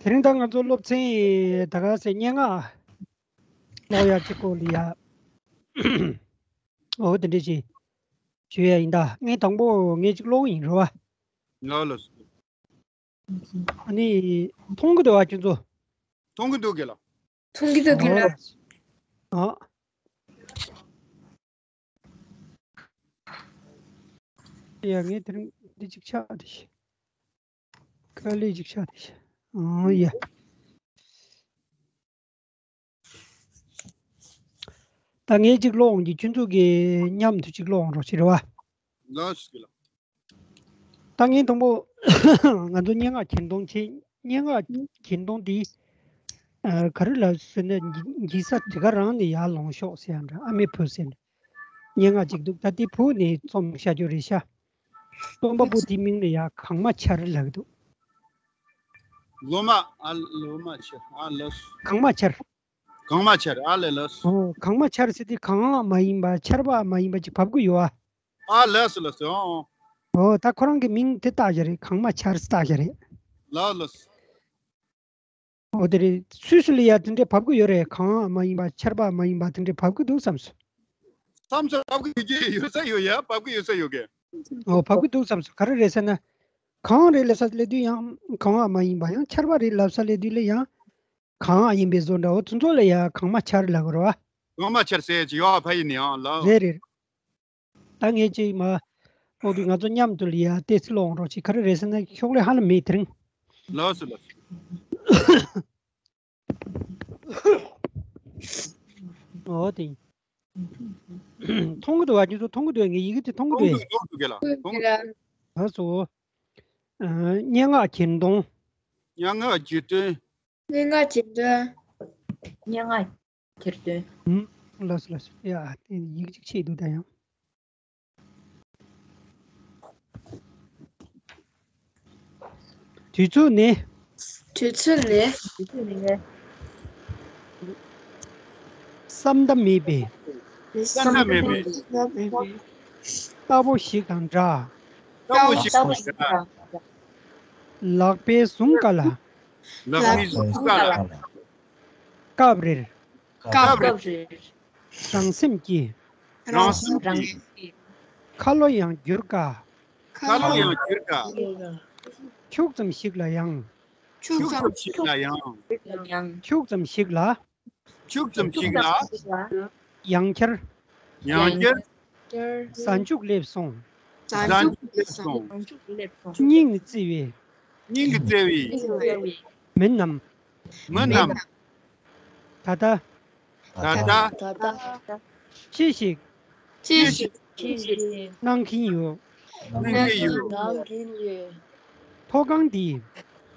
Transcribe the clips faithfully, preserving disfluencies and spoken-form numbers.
དེ་རིང་ད་ང་ཚོ་སློབ་ཚན་ད་ག་སེ་སྙན་ངག་ཀློག་ཡག་གི་སྐོར་ལ་ཡ། འོ་དེ་འདྲ་ཞིག་ཞུ་ཡ་ཡིན། ད་ངས་དང་པོ་ངས་ཅིག་ཀློག་གི་ཡིན་རེད་བ། ལགས་ལགས། ཨ་ནི་མཐོང་གི་འདུག་བ་ཁྱོད་ཚོ། མཐོང་གི་འདུག་གི་ལགས། མཐོང་གི་འདུག་གི་ལགས། ཨ། ཡ་ངས་དེ་རིང་འདི་གཅིག་ཆགས་དེ་ཤི། དཀའ་ལས་གཅིག་ཆགས་དེ་ཤི། ཨང་ཡ། ད་ངས་གཅིག་ཀློག་འོང་གི། ཁྱོད་ཚོ་གི་མཉམ་དུ་གཅིག་ཀློག་འོང་རོགས་བྱེད་རེད་བ། ལགས་སོ་ལགས། ད་ངས་དང་པོ་ང་ཚོ་སྙན་ངག་གྱེར་འདོན་བྱེད། སྙན་ངག་གྱེར་འདོན་འདི་ཨ་ག་རེ་ལབ་ཟེར་ན་འཇི་འཇིགས་ས་དེ་ག་རང་ནས་ཡར་ལོངས་ཤོག་ཟེར་ཡ་འདྲ། ཨ་མའི་བུ་ཟེར་འདྲ་སྙན་ངག་ཅིག་འདུག་ད་དེ་བུ་ནས་རྩོམ་བྱ་རྒྱུ་རེད་ཤག་རྩོམ་པ་པོ་དེའི་མིང་ལ་ཡ་གང་མ་འཆར་ལབ་ཀྱི་འདུག་ལོ་མ། ཨ་ལོ་མ་འཆར། ཨ་ལགས། གང་མ་འཆར། གང་མ་འཆར། ཨ་ལས་ལགས། ཨོ། གང་མ་འཆར་ཟེར་དུས་གང་མ་ཡིན་པ་འཆར་བ་མ་ཡིན་པ་ཅིག་བབས་ཀྱི་ཡོད་ཨ། ཨ་ལས་སོ་ལགས་སོ། ཨོ། ཨོ་ད་ཁོ་རང་གི་མིང་དེ་བཏགས་བཞག་རེད། གང་མ་འཆར་བཏགས་བཞག་རེད། ལགས་ལགས། ཨོ་དེ་རེད། སུད་སི་ལ་ཡ་དེ་འདྲས་བབས་ཀྱི་ཡོད་རེད། གང་མ་ཡིན་པ་འཆར་བ་མ་ཡིན་པ་དེ་འདྲས་བབས་ཀྱི་འདུག་བསམ་སོང་། བསམ་སོང་། བབས་ཀྱི་ཡོད་ཀྱི་ཡོད་ས་ཡོད་ཡ། བབས་ཀྱི་ཡོད་ས་ཡོད་ཀྱི། ཨོ་བབས་ཀྱི་འདུག་བསམ་སོང་། ག་རེ་རེད་ཟེར་ན། གང་རེད་ལབ་ས་སླེབས་དུས་ཡང་གང་བ་མ་ཡིན་པ། ཡང་ཆར་པ་རེད་ལབ་ས་སླེབས་དུས་ལ་ཡང་གང་བ་ཡིན་པའི་བཟོ་འདྲ་བོ་དེ་ཚོ་ལ་ཡང་གང་མ་ཆར་ལབ་དགོས་རེད་བ། གང་མ་ཆར་ཟེར་གྱི་ཡོད་ཨ། ཕ་ཡིན་ནི་ཡང་ལགས། རེད་རེད། ད་ངས་ཅིག་མ་ཨོ་དུས་ང་ཚོ་མཉམ་དུ་ལ་ཡ་ཏོག་ཙམ་ཀློག་རོགས་བྱེད། ག་རེ་རེད་ཟེར་ན་ཤོག་ལྷེ་ཧ་ལམ་མེད་དེ་རིང་། ལགས་སོ་ལགས་སོ། ཨོ་དེ། མཐོང་གི་འདུག་བ། ཁྱེད་ཚོ་མཐོང་གི་འདུག་ངའི་ཡི་གེ་དེ་མཐོང་གི་འདུག་མཐོང་གི་འདུག་གི་ལགས། མཐོང་གི། ལགས་སོ། ཨ། སྙན་ངག་གྱེར་འདོན། སྙན་ངག་གྱེར་འདོན། སྙན་ངག་གྱེར་འདོན། སྙན་ངག་གྱེར་འདོན། ཨུམ། ལགས་སོ་ལགས་སོ། ཡ་དེ་ཡིག་གཅིག་ཆད་འདུག་ད་ཡང་། དུས་ཚོད་ནི། དུས་ཚོད་ནི། དུས་ཚོད་ནི། བསམ་གཏན་མེད་པའི། བསམ་གཏན་མེད་པའི། རྟ་ཕོ་ཞིག་དང་འདྲ། རྟ་ཕོ་ཞིག་དང་འདྲ། ལག་པའི་ཟུང་ཀ་ལ། ལག་པའི་ཟུང་ཀ་ལ། སྐབས་རེར། སྐབས་རེར། རང་སེམས་ཀྱིས། རང་སེམས་ཀྱིས། ཁ་ལོ་ཡང་བསྒྱུར་དཀའ། ཁ་ལོ་ཡང་བསྒྱུར་དཀའ། ཁྱུག་ཙམ་ཞིག་ལ་ཡང་། ཁྱུག་ཙམ་ཞིག་ལ་ཡང་། ཁྱུག་ཙམ་ཞིག་ལ། ཁྱུག་ཙམ་ཞིག་ལ། ཡང་བསྐྱར། ཡང་བསྐྱར། གཟའ་མཇུག་སླེབས་སོང་། གཟའ་མཇུག་སླེབས་སོང་། སྙིང་ནི་བརྩེ་བའི། སྙིང་ནི་བརྩེ་བའི། མི་རྣམས། མི་རྣམས། ད་ལྟ། ད་ལྟ། ཅི་ཞིག་ཅི་ཞིག་གནང་གིན་ཡོད། གནང་གིན་ཡོད། མཐོ་སྒང་འདི།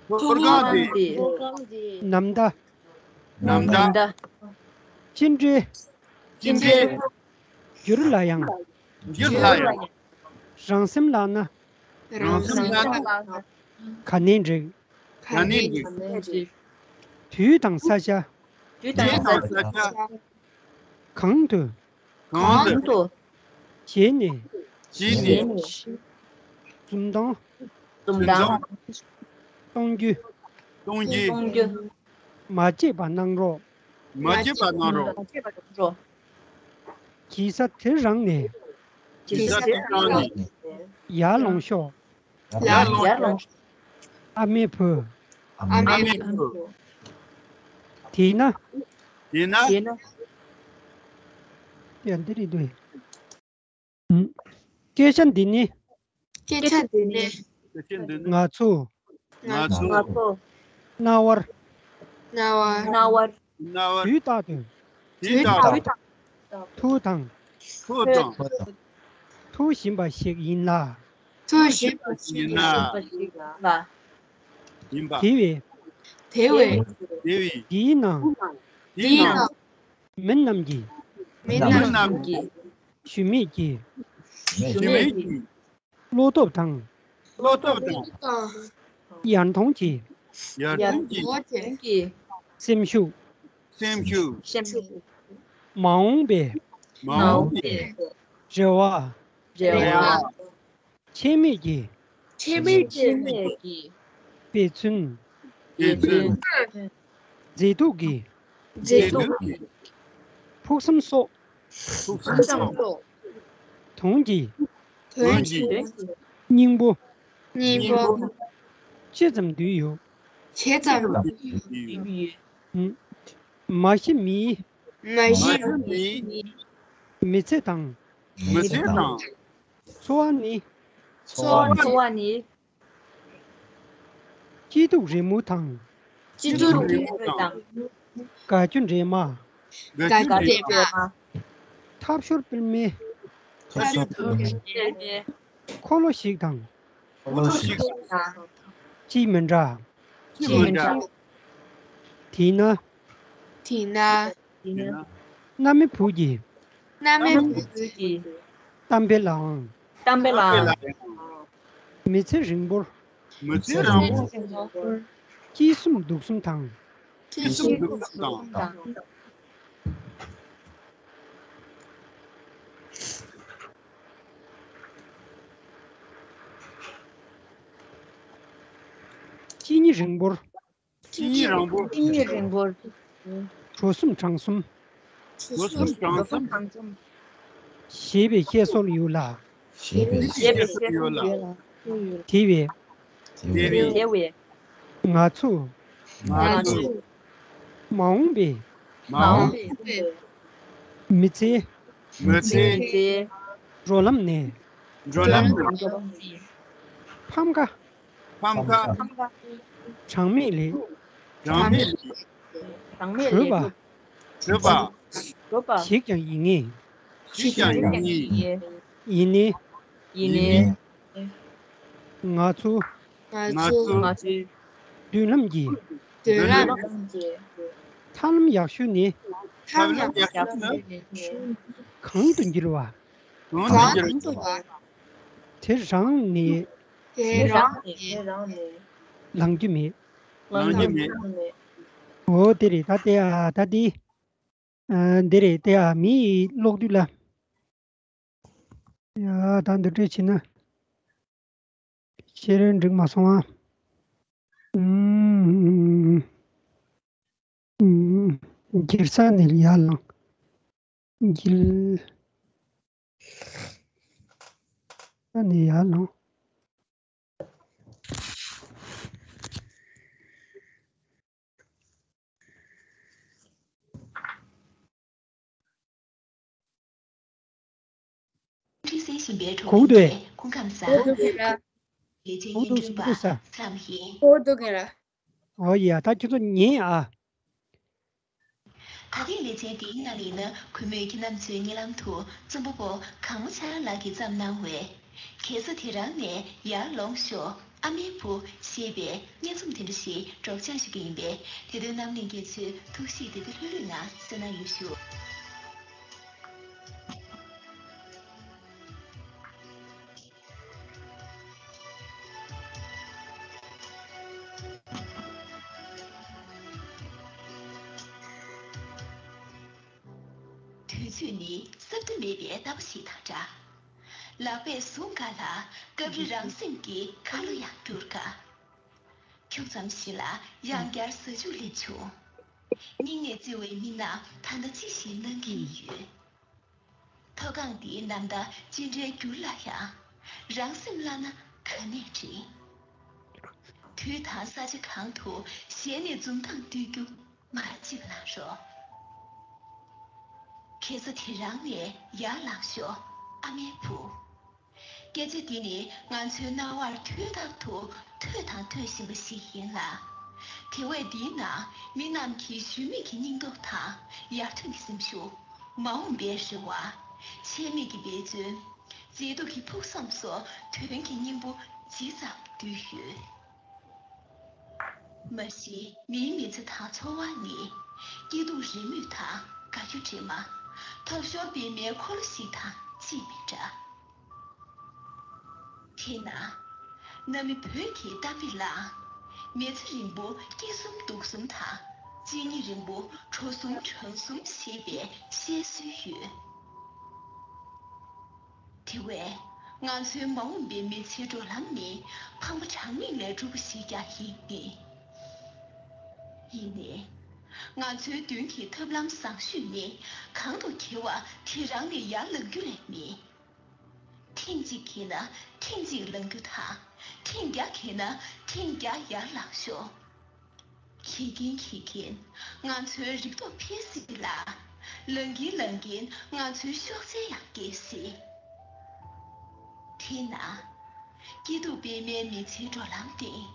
མཐོ་སྒང་འདི། ནམ་ཟླ། ནམ་ཟླ། ཅི་འདྲའི། ཅི་འདྲའི། བསྒྱུར་ལ་ཡང་། བསྒྱུར་ལ་ཡང་། རང་སེམས་བརླག་ན། རང་སེམས་བརླག་ན། ག་ནས་འགྲིག་ག་ནས་འགྲིག་དུས་དང་ས་ཆ། དུས་དང་ས་ཆ། གང་དུ། གང་དུ། བྱས་ནས། བྱས་ནས། འཛུམ་མདངས། འཛུམ་མདངས། གཏོང་རྒྱུ། གཏོང་རྒྱུ། མ་བརྗེད་པ་གནང་རོགས། མ་བརྗེད་པ་གནང་རོགས། གྱིས་ས་དེ་རང་ནས། གྱིས་ས་དེ་རང་ནས། ཡར་ལོངས་ཤོག་ཡར་ལོངས་ཤོག་ཨ་མའི་བུ། ཨ་མའི་བུ། དེས་ན། དེས་ན། ཡ་འདི་རེད་འདུག་སྐད་ཆ་འདི་ནི། སྐད་ཆ་འདི་ནི། ང་ཚོ། ང་ཚོ། རྣ་བར། རྣ་བར། དུས་རྟག་ཏུ། དུས་རྟག་ཏུ། ཐུག་དང་། ཐུག་དང་། ཐུག་བཞིན་པ་ཞིག་ཡིན་ལ། ཐུག་བཞིན་པ་ཞིག་ཡིན་ལ། ཡིན་པ། དེ་བས། དེ་བས། དེ་བས། འདིའི་ནང་། འདིའི་ནང་། མི་རྣམས་ཀྱིས། མི་རྣམས་ཀྱིས། ཞུམ་མེད་ཀྱི། ཞུམ་མེད་ཀྱི། བློ་སྟོབས་དང་། བློ་སྟོབས་དང་། ཡར་ཐོན་གྱི། ཡར་ཐོན་གྱི། སེམས་ཤུགས། སེམས་ཤུགས། མ་འོངས་པའི། མ་འོངས་པའི། རེ་བ། རེ་བ། ཆད་མེད་ཀྱི། ཆད་མེད་ཀྱི། འབད་བརྩོན། མཛེས་བཙོན། མཛེས་སྡུག་གི། མཛེས་སྡུག་གི། ཕུགས་བསམ་སོགས། ཕུགས་བསམ་སོགས། དོན་གྱི། དོན་གྱི། སྙིང་པོ། སྙིང་པོ། ཇི་ཙམ་འདུས་ཡོད། ཇི་ཙམ་འདུས་ཡོད། མ་གཞི་མིའི། མ་གཞི་མིའི། མི་ཚེ་དང་། མི་ཚེ་དང་། འཚོ་བ་ནི། འཚོ་བ་ནི། སྐྱིད་སྡུག་རེས་མོས་དང་། སྐྱིད་སྡུག་རེས་མོས་དང་། དགའ་སྐྱོ་འདྲེས་མ། དགའ་སྐྱོ་འདྲེས་མ། ཐབས་ཤོར་སྤེལ་མའི། ཐབས་ཤོར་སྤེལ་མའི། འཁོར་ལོ་ཞིག་དང་། འཁོར་ལོ་ཞིག་དང་། ཅིས་མི་འདྲ། ཅིས་མི་འདྲ། དེས་ན། དེས་ན། མནའ་མའི་བུ་ཡིས། མནའ་མའི་བུ་ཡིས། གཏམ་དཔེ་ལའང་། གཏམ་དཔེ་ལའང་། མི་ཚེ་རིང་པོར། མི་ཚེ་རིང་པོར། སྐྱིད་གསུམ་སྡུག་གསུམ་དང་། སྐྱིད་གསུམ་སྡུག་གསུམ་དང་། གཅིན་སྙི་རིང་པོར། གཅིན་སྙི་རིང་པོར། གཅིན་སྙི་རིང་པོར། གྲོ་གསུམ་གྲང་གསུམ། གྲོ་གསུམ་གྲང་གསུམ། ཞེས་པའི་བཤད་སྲོལ་ཡོད་ལ། ཞེས་པའི་བཤད་སྲོལ་ཡོད་ལ། དེ་བས། དེ་བས། ང་ཚོ། ང་ཚོ། མ་འོངས་པའི། མ་འོངས་པའི། མི་ཚེའི། མི་ཚེའི། འགྲོ་ལམ་ནས། འགྲོ་ལམ་ནས། ཕམ་ཁ། ཕམ་ཁ། གྲངས་མེད་ལས། གྲངས་མེད་ལས། གྲངས་མེད་ལས། གྲོལ་བ། གྲོལ་བ། ཞིག་ཀྱང་ཡིན་ངེས། ཞིག་ཀྱང་ཡིན་ངེས། ཡིན་ནའི། ཡིན་ནའི། ང་ཚོ། ང་ཚོ། མདུན་ལམ་གྱི། མདུན་ལམ་གྱི། ཐབས་ལམ་ཡག་ཤོས་ནི། ཐབས་ལམ་ཡག་ཤོས་ནི། གང་དུ་འགྱུར་བ། གང་དུ་འགྱུར་བ། དེ་རང་ནི། དེ་རང་ནི། ལང་རྒྱུ་མེད། ལང་རྒྱུ་མེད། འོ་དེ་རེད། ད་དེ་ཨ་ད་དེ། ཨ་འདི་རེད། དེ་ཨ་མི་ཡི་ཀློག་དུས་ལ། ཡ་ད་འདི་འདྲས་བྱས་ན། ཤེས་རན་འགྲིག་མ་སོང་ཨ། ཨུམ། ཨུམ། འགྱེལ་ས་ནས་ཡར་ལངས། འགྱེལ་ས་ནས་ཡར་ལངས། འཁྲིད་གསན་བཞིན་པའི་གྲོགས་རྣམས་ཀྱིས་སྐུ་ཁམས་བཟང་། ལེགས་བྱས་སྙན་སྒྲོན་པ་ཙམ་ཡིན། ཨོ་ཡ། ད་ཁྱོད་ཚོ་ཉན་ཨ། ད་ཐེངས་ལེ་ཚན་འདིའི་ནང་ལ་ཡིན་ན་གུས་མོས་ཁྱེད་རྣམ་ཚོའི་སྙན་ལམ་དུ་རྩོམ་པ་པོ་གངས་མོ་ཆ་ལགས་ཀྱིས་བརྩམས་གནང་བའི་གེ་སར་དེ་རང་ནས་ཡར་ལོངས་ཤོག། ཨ་མའི་བུ་ཞེས་པའི་སྙན་རྩོམ་དེ་འདྲ་ཞིག་སྒྲོག་སྦྱང་ཞུ་གི་ཡིན་པས། དེ་དོན་རྣམ་གླིང་རྒྱལ་མཚོས་ཐུགས་གཤིས་བདེ་བདེ་ལྷོད་ལྷོད་ངང་གསན་གནང་ཡོད་ཞུ། དུས་ཚོད་ནི་སྲབ་མདའ་མེད་པའི་རྟ་ཕོ་ཞིག་དང་འདྲ། ལག་པས་བཟུང་དཀའ་ལ་སྐབས་རེ་རང་སེམས་ཀྱི་ཁ་ལོ་ཡང་བསྒྱུར་དཀའ། འཁྱུག་ཙམ་ཞིག་ལ་ཡང་བསྐྱར་ཟ་ཆུ་སླེབས་བྱུང་། སྙིང་ནས་བརྩེ་བའི་མི་རྣམས་ད་ལྟ་ཅི་ཞིག་གནང་གི་ཡོད། མཐོ་སྒང་འདིའི་ནམ་ཟླ་ཅི་འདྲའི་འགྱུར་ལ་ཡང་། རང་སེམས་བརླག་ན་ག་ནས་འགྲིག། དུས་དང་ས་ཆ་གང་དུ་ཞལ་ནས་འཛུམ་མདངས་སྟོན་རྒྱུ་མ་བརྗེད་པ་གནང་རོགས། ཁ་སང་དེ་རང་ནས་ཡར་ལངས་ཤོག། ཨ་མའི་བུ། སྐད་ཆ་འདི་ནི་ང་ཚོའི་རྣ་བར་དུས་རྟག་ཏུ་ཐོས་དང་ཐོས་བཞིན་པ་ཞིག་ཡིན་ལ། དེ་བས་འདིའི་ནང་མི་རྣམས་ཀྱི་ཞུམ་མེད་ཀྱི་སྙིང་སྟོབས་དང་ཡར་ཐོན་གྱི་སེམས་ཤུགས། མ་འོངས་པའི་རེ་བ། ཆད་མེད་ཀྱི་འབད་བརྩོན། མཛེས་སྡུག་གི་ཕུགས་བསམ་སོགས་དོན་གྱི་སྙིང་པོ་ཇི་ཙམ་འདུས་ཡོད། མ་གཞི་མིའི་མི་ཚེ་དང་འཚོ་བ་ནི། སྐྱིད་སྡུག་རེས་མོས་དང་དགའ་སྐྱོ་འདྲེས་མ། ཐོབ་ཤོར་འབད་མའི་འཁོར་ལོ་ཞིག་དང་ཅིས་མི་འདྲ། དེས་ན། གནའ་མི་བོད་ཀྱི་གཏམ་དཔེ་ལའང་། མི་ཚེ་རིང་པོ་སྐྱིད་གསུམ་སྡུག་གསུམ་དང་། གཅིན་སྙི་རིང་པོ་གྲོ་གསུམ་གྲང་གསུམ་ཞེས་པའི་བཤད་སྲོལ་ཡོད། དེ་བས། ང་ཚོའི་མ་འོངས་པའི་མི་ཚེའི་འགྲོ་ལམ་ནི་ཕངས་པ་གྲངས་མེད་ལས་གྲུབ་པ་ཞིག་ཀྱང་ཡིན་ངེས། ཡིན་ནའི། ང་ཚོའི་མདུན་གྱི་ཐབས་ལམ་བཟང་ཤོས་ནི་གང་དུ་འཁེལ་བ་དེ་རང་ནས་ཡར་ལངས་རྒྱུ་ལས་མེད། ཐེངས་གཅིག་འཁེལ་ན་ཐེངས་གཅིག་ལངས་རྒྱུ་དང་། ཐེངས་བརྒྱ་འཁེལ་ན་ཐེངས་བརྒྱ་ཡར་ལངས་ཤོག་འཁེལ་གྱིན་འཁེལ་གྱིན་ང་ཚོའི་རིག་སྟོབས་འཕེལ་སྲིད་ལ། ལངས་ཀྱིན་ལངས་ཀྱིན་ང་ཚོའི་གཤོག་རྩལ་ཡང་རྒྱས་སྲིད། དེས་ན། སྐྱིད་སྡུག་སྤེལ་མའི་མི་ཚེའི་འགྲོ་ལམ་སྟེང་།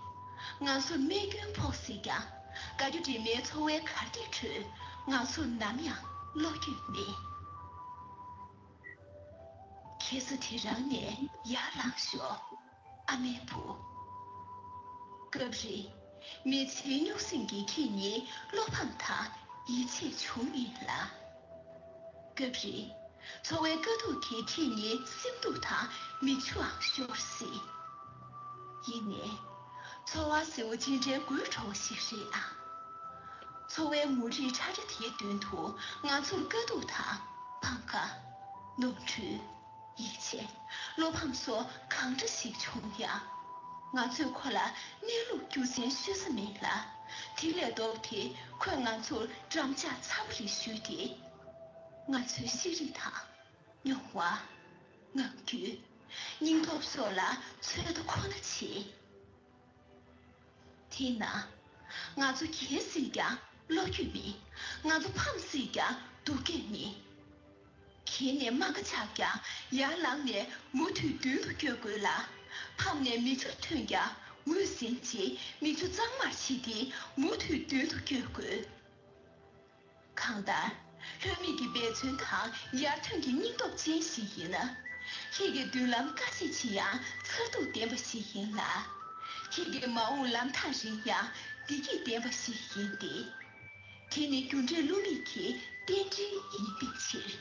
ང་ཚོར་རྨས་སྐྱོན་ཕོག་སྲིད་ཀྱང་། དགའ་སྐྱོ་དྲི་མའི་ཚོར་བའི་གར་སྟེགས་ཁྲོད། ང་ཚོར་ནམ་ཡང་བློ་འགྱོད་མེད། འཁེལ་ས་དེ་རང་ནས་ཡར་ལངས་ཤོག་ཨ་མའི་བུ། སྐབས་རེ། མི་ཚེའི་རྙོག་ཟིང་གིས་ཁྱེད་ཉིད་བློ་ཕམ་དང་ཡིད་ཆད་བྱུང་ཡིན་ལ། སྐབས་རེ། འཚོ་བའི་དཀའ་སྡུག་གིས་ཁྱེད་ཉིད་སེམས་སྡུག་དང་མིག་ཆུའང་ཤོར་སྲིད། ཡིན་ནའི། འཚོ་བ་ཟེར་བ་ཅི་འདྲའི་དགོད་བྲོ་བ་ཞིག་རེད་ཨ། འཚོ་བའི་མུ་ཏིག་ཁྲ་ཁྲ་དེའི་མདུན་དུ་ང་ཚོར་དཀའ་སྡུག་དང་འཕང་ཁ། ནོར་འཁྲུལ། ཡིད་ཆད། བློ་ཕམ་སོགས་གང་འདྲ་ཞིག་བྱུང་ཡང་། ང་ཚོས་ཁོ་ལ་གནས་ལུགས་རྒྱུ་མཚན་ཤོད་ས་མེད་ལ། དེ་ལས་ལྡོག་སྟེ་ཁོས་ང་ཚོར་འགྲམ་ལྕག་ཚ་པོ་རེ་གཞུས་ཏེ། ང་ཚོའི་ཤེས་རིག་དང་། མྱོང་བ། ངང་རྒྱུད། སྙིང་སྟོབས་སོགས་ལ་ཚོད་ལྟ་ཁོ་ན་བྱེད། དེས་ན། ང་ཚོ་རྒྱལ་སྲིད་ཀྱང་བློ་འགྱོད་མེད། ང་ཚོ་ཕམ་སྲིད་ཀྱང་སྡུག་སྐད་མེད། འཁྱེར་ནས་རྨ་ཁ་ཆག་ཀྱང་ཡར་ལངས་ནས་མུ་མཐུད་མདུན་དུ་སྐྱོད་དགོས་ལ། ཕམ་ནས་མིག་ཆུ་ཐོན་ཀྱང་ངོས་ཟིན་རྗེས་མིག་ཆུ་གཙང་མར་ཕྱིས་ཏེ་མུ་མཐུད་མདུན་དུ་སྐྱོད་དགོས། གང་ལྟར། ལྷོད་མེད་ཀྱི་འབད་བརྩོན་དང་ཡར་ཐོན་གྱི་སྙིང་སྟོབས་ཅན་ཞིག་ཡིན་ན། ཁྱེད་ཀྱི་མདུན་ལམ་དཀའ་ཚེགས་ཆེ་ཡང་མཚར་སྡུག་ལྡན་པ་ཞིག་ཡིན་ལ། ཁྱེད་ཀྱི་མ་འོངས་ལམ་ཐག་རིང་ཡང་བདེ་སྐྱིད་ལྡན་པ་ཞིག་ཡིན་ཏེ། དེ་ནི་རྒྱུ་འབྲས་བསླུ་མེད་ཀྱི་རྟེན་འབྲེལ་ཡིན་པའི་ཕྱིར།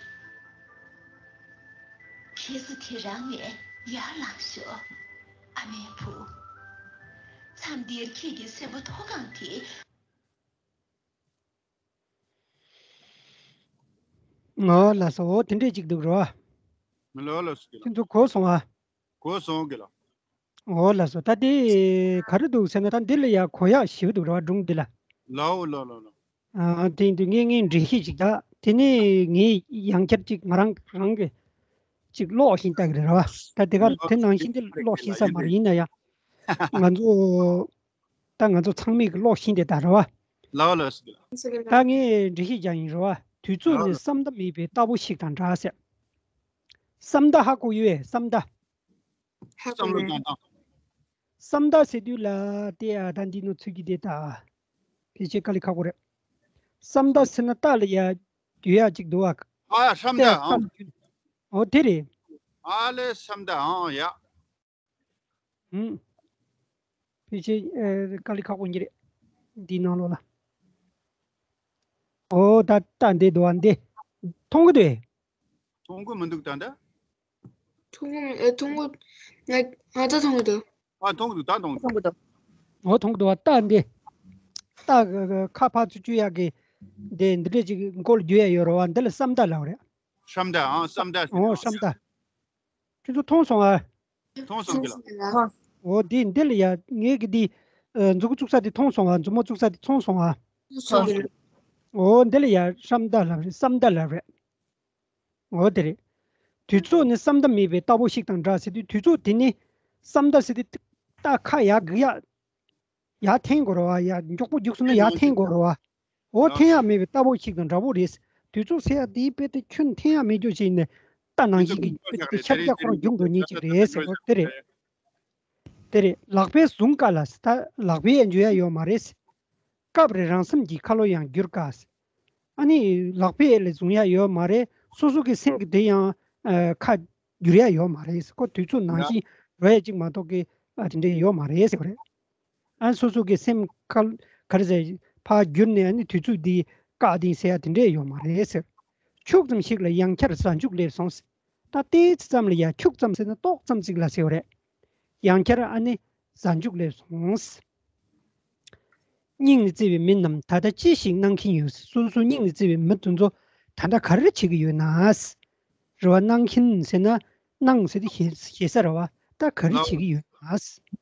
འཁེལ་ས་དེ་རང་ནས་ཡར་ལངས་ཤོག་ཨ་མའི་བུ། མཚམས་འདིར་ཁྱེད་ཀྱི་སེམས་པ་མཐོ་སྒང་དེ། ཨོ་ལགས་སོ། ཨོ་དེ་འདྲས་ཅིག་འདུག་རོ། ལོ་ལོ་སུ་གི་ལ། ཁྱེད་ཚོ་གོ་སོང་ཨ། གོ་སོང་གི་ལ། ཨོ་ལགས་སོ། ད་དེ་ག་རེ་འདུག་ཟེར་ན། ད་འདི་ལ་ཡ་གོ་ཡག་ཞེ་པོ་འདུག་རོ། སྒྲུང་འདི་ལ། ལའོ་ལོ་ལོ་ལོ། ཨ་དེ་འདི་ངས་ངས་འགྲེལ་བཤད་ཅིག་ད་དེ་ནས་ངས་ཡང་བསྐྱར་ཅིག་ང་རང་རང་གི་ཅིག་ཀློག་བཞིན་ལྟ་གི་རེད་རོ། ད་དེ་ག་དེ་ནང་བཞིན་དེ་ཀློག་བཞིན་ས་མ་རེད། ཡིན་ན་ཡང་ང་ཚོ། ད་ང་ཚོ་ཚང་མས་ཀྱི་ཀློག་བཞིན་དེ་ལྟ་རེད་བ། ལའོ་ལོ་སི་ལ། ད་ངས་འགྲེལ་བཤད་རྒྱག་ཡིན་རེད་བ། དུས་ཚོད་ནི་བསམ་ཐབས་མེད་པའི་རྟ་ཕོ་ཞིག་དང་འདྲ་ཟེར། བསམ་ད་ཧ་གོ་ཡོད་བསམ་ད། ཧ་གོ་ཡོད། བསམ་ད་ཟེར་དུས་ལ་དེ་ཨ་ད་འདི་ནོ་ཚུལ་གྱི་དེ་ད། ཕལ་ཆེར་དཀའ་ལས་ཁག་པོ་རེད། བསམ་ད་ཟེར་ན་རྟ་ལ་ཡ་རྒྱུ་ཡ་ཅིག་འདུག་བ། ཨ་བསམ་ད་ཨང་། ཨོ་དེ་རེད། ཨ་ལེ་བསམ་ད་ཨང་ཡ། ཧུམ། ཕལ་ཆེར་ཨེ་དཀའ་ལས་ཁག་པོ་ཉིད་རེད། འདིའི་ནང་ལོགས་ལ། ཨོ་ད་ལྟ་འདི་འདུག་བ་འདི། མཐོང་གི་འདུག་མཐོང་གི་མི་འདུག་ད་འདི། མཐོང་གི་མི་ཨེ་མཐོང་གི་ང་ང་ད་མཐོང་གི་འདུག་ཨ་མཐོང་གི་འདུག་ད་མཐོང་གི་འདུག་མཐོང་གི་འདུག་ཨོ་མཐོང་གི་འདུག་བ། ལྟ་འདི། ལྟ་གི་གི་ཁ་ཕར་ཚུར་གཅུ་ཡག་གི་འདི་འདི་འདྲས་ཅིག་མགོ་ལ་རྒྱུ་ཡ་ཡོད་རེད་བ། འདི་ལ་བསམ་ད་ལབ་རེད། བསམ་ད་ཨང་བསམ་ད་ཟེར་ཨོ་ཨང་བསམ་ད། ཁྱེད་ཚོ་མཐོང་སོང་ཨ། མཐོང་སོང་གི་ལ། ཨོ་འདི་འདི་ལ་ཡ་ངས་གི་འདི་ཨ་མཛུ་གུ་བཙུགས་ས་དེ་མཐོང་སོང་ཨ། མཛུབ་མོ་བཙུགས་ས་དེ་མཐོང་སོང་ཨ། མཐོང་སོང་གི་ལ། ཨོ་འདི་ལ་ཡ་བསམ་ད་ལབ་རེད། བསམ་ད་ལབ་རེད། ཨོ་དེ་རེད། དུས་ཚོད་ནི་བསམ་ད་མེད་པའི་རྟ་ཕོ་ཞིག་དང་འདྲ་ཟེར་དུས། དུས་ཚོད་དེ་ནི་བསམ་ད་ཟེར་དུས་རྟ་ཁ་ཡར་གི་ཡ། ཡར་འཐེན་དགོས་རེད་བ། ཡར་མགྱོགས་པོ་རྒྱུགས་སོང་ན་ཡར་འཐེན་དགོས་རེད་བ། འོ་འཐེན་ཡག་མེད་པའི་རྟ་ཕོ་ཞིག་དང་འདྲ་པོ་རེད། དུས་ཚོད་ཟེར་ཡག་དེའི་དཔེ་དེ་ཁྱོན་འཐེན་ཡག་མེད་རྒྱུ་ཞིག་ནས་རྟ་ནང་བཞིན་གྱི་དེ་ཤར་རྒྱག་ཁོ་རང་རྒྱུག་འགྲོ་མཁན་ཅིག་རེད་ཟེར་བ་དེ་རེད། དེ་རེད། ལག་པས་བཟུང་དཀའ་ལ་ཟེར། ད་ལག་པས་འཇུ་ཡག་ཡོད་མ་རེད་ཟེར། སྐབས་རེ་རང་སེམས་ཀྱི་ཁ་ལོ་ཡང་བསྒྱུར་དཀའ་ཟེར། ཨ་ནི་ལག་པས་ལ་བཟུང་ཡག་ཡོད་མ་རེད། སོ་སོ་གི་སེམས་ཀྱི་དེ་ཡང་ཨ་ཁ་བསྒྱུར་ཡག་ཡོད་མ་རེད་ཟེར། ཁོ་དུས་ཚོད་ནང་བཞིན་འགྲོ་ཡག་ཅིག་མ་གཏོགས་ཀྱི་ཨ་དེ་འདྲས་ཡོད་མ་རེད་ཟེར་བ་རེད། ཨ་སོ་སོ་གི་སེམས་ཁ་ག་རེ་ཟེར་ཕར་བསྒྱུར་ནས་ཨ་ནི་དུས་ཚོད་འདི་བཀག་དེ་ཟེར་ཡག་དེ་འདྲས་ཡོད་མ་རེད་ཟེར། ཁྱུག་ཙམ་ཞིག་ལ་ཡང་བསྐྱར་གཟའ་མཇུག་སླེབས་སོང་ཟེར། ད་ལྟའི་ཙམ་ལ་ཡ་ཁྱུག་ཙམ་ཟེར་ན་ཏོག་ཙམ་ཅིག་ལ་ཟེར་བ་རེད། ཡང་བསྐྱར་ཨ་ནི་གཟའ་མཇུག་སླེབས་སོང་ཟེར། སྙིང་ནས་བརྩེ་བའི་མི་རྣམས་ད་ལྟ་ཅི་ཞིག་གནང་གིན་ཡོད་ཟེར། སོ་སོ་སྙིང་ནས་བརྩེ་བའི་མི་དེ་ཚོ་ད་ལྟ་ག་རེ་བྱེད་ཀྱི་ཡོད་ན་ཟེར། རེ་བ་གནང་གིན་ཟེར་ན་གནང་ཟེར་དེ་ཞེ་ས་རེད་བ། ད་ག་རེ་བྱེད་ཀྱི་ཡོད་ན་ཟེར།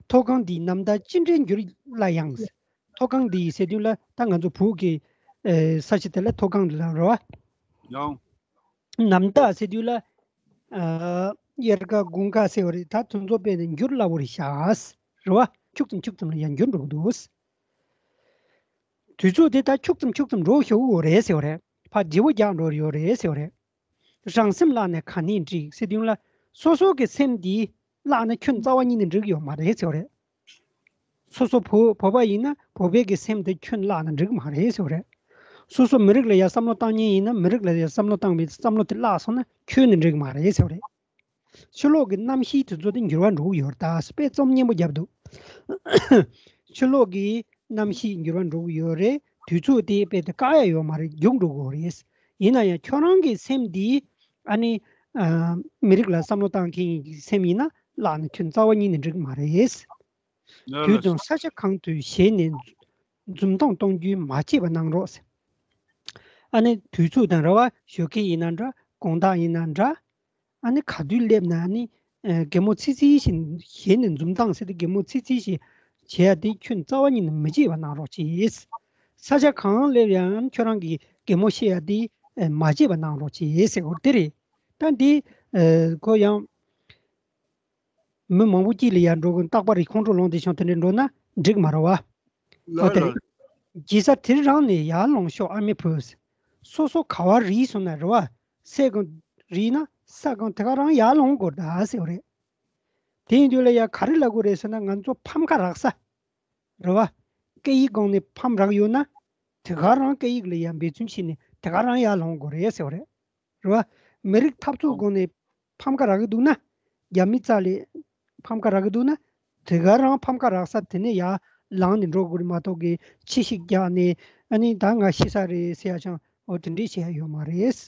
མཐོ་སྒང་འདིའི་ནམ་ཟླ་ཅི་འདྲའི་འགྱུར་སླ་ཡང་ཟེར། མཐོ་སྒང་འདི་ཟེར་དུས་ལ་ད་ང་ཚོ་བོད་ཀྱི་ཨེ་ས་ཆ་དེ་ལ་མཐོ་སྒང་ལ་རེད་བ། ཡང་། གནམ་བདག་ཟེར་དུས་ལ་ཨ་དབྱར་ཁ་དགུན་ཁ་ཟེར་བ་རེད། ད་དེ་ཚོ་དཔེ་ནས་འགྱུར་སླ་བོ་རེད་ཤག་རེད་བ། འཁྱུག་ཙམ་འཁྱུག་ཙམ་ལ་ཡང་འགྱུར་འགྲོ་གི་འདུག་དུས་ཚོད་དེ་ད་འཁྱུག་ཙམ་འཁྱུག་ཙམ་འགྲོ་ཤོག་གི་རེད་ཟེར་བ་རེད། ཕར་ལྗིད་པོ་རྒྱག་འགྲོ་ཡོད་རེད་ཟེར་བ་རེད། རང་སེམས་བརླགས་ནས་ག་ནས་འགྲིག་ཟེར་དུས་ལ། སོ་སོ་གི་སེམས་འདི་བརླགས་ན་ཁྱོད་རྩ་བ་ཉིད་ནས་འགྲིག་ཡོད་མ་རེད་ཟེར་བ་རེད། སོ་སོ་བོད་བོད་པ་ཡིན་ན་བོད་པའི་གི་སེམས་དེ་ཁྱོད་བརླགས་ན་འགྲིག་མ་རེད་ཟེར་བ་རེད། སོ་སོ་མི་རིགས་ལ་ཡ་བསམ་བློ་བཏང་མཁན་ཡིན་ན་མི་རིགས་ལ་ཡ་བསམ་བློ་བཏང་བའི་བསམ་བློ་དེ་བརླགས་སོང་ན་ཁྱོད་ནི་འགྲིག་མ་རེད་ཟེར་བ་རེད། ཕྱི་ལོགས་ཀྱི་གནམ་གཤིས་དེ་ཚོ་དེ་འགྱུར་བ་འགྲོ་གི་ཡོད་རེད། ད་དཔེ་རྩོམ་སྙན་པོ་བརྒྱབ་འདུག་ཕྱི་ལོགས་ཀྱི་གནམ་གཤིས་འགྱུར་བ་འགྲོ་གི་ཡོད་རེད། དུས་ཚོད་དེ་དཔེ་དེ་བཀག་ཡ་ཡོད་མ་རེད། རྒྱུགས་འགྲོ་གི་ཡོད་རེད། ཡིན་ན་ཡང་ཁྱོད་རང་གི་སེམས་འདི་ཨ་ནི་ཨ་མི་རིགས་ལ་བསམ་བློ་བཏང་མཁན་གྱི་སེམས་ཡིན་ན་བརླགས་ན་ཁྱོད་རྩ་བ་ཉིད་ནས་འགྲིག་གི་མ་རེད། དུས་དང་ས་ཆ་གང་དུ་ཞེད་ནས་འཛུམ་མདངས་གཏོང་རྒྱུ་མ་བྱེད་པ་གནང་རོགས་ཟེར། ཨ་ནི་དུས་ཚོད་དང་རེད་བ། ཞོགས་ཀས་ཡིན་ན་འདྲ། དགོང་དག་ཡིན་ན་འདྲ། ཨ་ནི་ག་དུས་སླེབས་ན་ཨ་ནི་ཨ་གད་མོ་ཚིག་ཚིག་བཞིན་ཞེད་ནས་འཛུམ་མདངས་ཟེར་ཏེ་གད་མོ་ཚིག་ཚིག་བཞིན་བྱེད་ཡ་དེ་ཁྱོད་རྩ་བ་ཉིད་ནས་མི་བྱེད་པ་གནང་རོགས་གྱིས། ས་ཆ་གང་སླེབས་ཡང་ཁྱོད་རང་གིས་གད་མོ་བཤད་ཡ་དེ་མ་བྱེད་པ་གནང་རོགས་གྱིས་ཟེར་བ་དེ་རེད། ད་འདི་ཁོ་ཡང་མི་མང་པོ་སྐྱིད་ལ་ཡར་འགྲོ་གི། རྟག་པར་རི་ཁོང་ཁྲོ་ལངས་ཏེ་བྱུང་དེ་འདྲ་འགྲོ་ན་འགྲིག་མ་རེད་བ། ལོས་ཨོ་དེ་ལོས། རེད། ལོས། ལྗིད་ས་དེར་རང་ནས་ཡར་ལོངས་ཤོག་ཨ་མའི་བུ། སོ་སོ་ག་བར་རིལ་སོང་ན་རེད་བ། ས་གང་རིལ་ན་ས་གང་དེ་ག་རང་ཡར་ལོངས་དགོས་ད་ཟེར་བ་རེད། དེ་ཡིན་དུས་ལ་ཡ་ག་རེ་ལབ་དགོས་རེད་ཟེར་ན་ང་ཚོ་ཕམ་ཁ་རག་ས། རེད་བ། སྐད་ཡིག་སྒང་ནས་ཕམ་རག་ཡོད་ན། དེ་ག་རང་སྐད་ཡིག་ལ་ཡང་འབད་བརྩོན་བྱས་ནས་དེ་ག་རང་ཡར་ལོངས་དགོས་རེད་ཟེར་བ་རེད། རེད་བ། མི་རིགས་འཐབ་རྩོད་སྒང་ནས་ཕམ་ཁ་རག་གི་འདུག་ན། རྒྱ་མི་རྩ་ལས་ཕམ་ཁ་རག་གི་འདུག་ན། དེ་ག་རང་ཕམ་ཁ་རག་ས་དེ་ནས་ཡར་ལངས་ནས་འགྲོ་དགོས་རེད་མ་གཏོགས་གི་ཕྱི་བཤིག་རྒྱག་ནས་ཨ་ནི་ད་ང་ཤི་ས་རེད་ཟེར་ཡ་ཅང་འོ་དེ་འདྲས་བྱེད་ཡ་ཡོད་མ་རེད།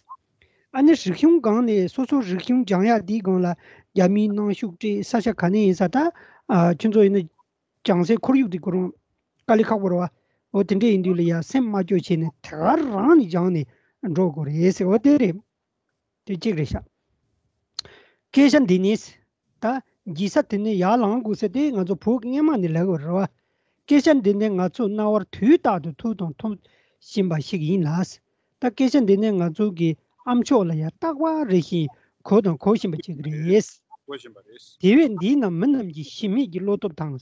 ཨ་ནི་རིག་གཞུང་སྒང་ནས་སོ་སོ་རིག་གཞུང་སྦྱང་ཡ་དེའི་སྒང་ལ་རྒྱ་མིའི་གནོན་ཤུགས་སྤྲད་ས་ཆ་ག་ནས་ཡིན་ས་ད་ཨ་ཁྱོད་ཚོ་ཡིན་ན། སྦྱང་སའི་ཁོར་ཡུག་དེ་ཁོ་རང་དཀའ་ལས་ཁག་པོ་རེད་བ། འོ་དེ་འདྲས་ཡིན་དུས་ལ་ཡ་སེམས་མ་སྐྱོ་བྱས་ནས་དེ་ག་རང་ནས་སྦྱངས་ནས་འགྲོ་དགོས་རེད་ཟེར་བ་དེ་རེད། དེ་གཅིག་རེད་ཤག་སྐད་ཆ་འདི་ནི་ད་ལྗིད་ས་དེ་ནས་ཡར་ལངས་དགོས་ཟེར་དེ་ང་ཚོ་བོད་ཀྱི་སྔན་མ་ནས་ལབ་དགོས་རེད་བ། སྐད་ཆ་འདི་ནི་ང་ཚོ་རྣ་བར་དུས་རྟག་ཏུ་ཐོས་དང་ཐོས་བཞིན་པ་ཞིག་ཡིན་ལ། ད་སྐད་ཆ་འདི་ནི་ང་ཚོ་གི་ཨ་མཆོག་ལ་ཡ་རྟག་པར་རེ་བཞིན་གོ་དང་གོ་བཞིན་པ་ཅིག་རེད། གོ་བཞིན་པ་རེད། དེ་བས་འདིའི་ནང་མི་རྣམས་ཀྱི་གཞི་མེད་ཀྱི་བློ་སྟོབས་དང་།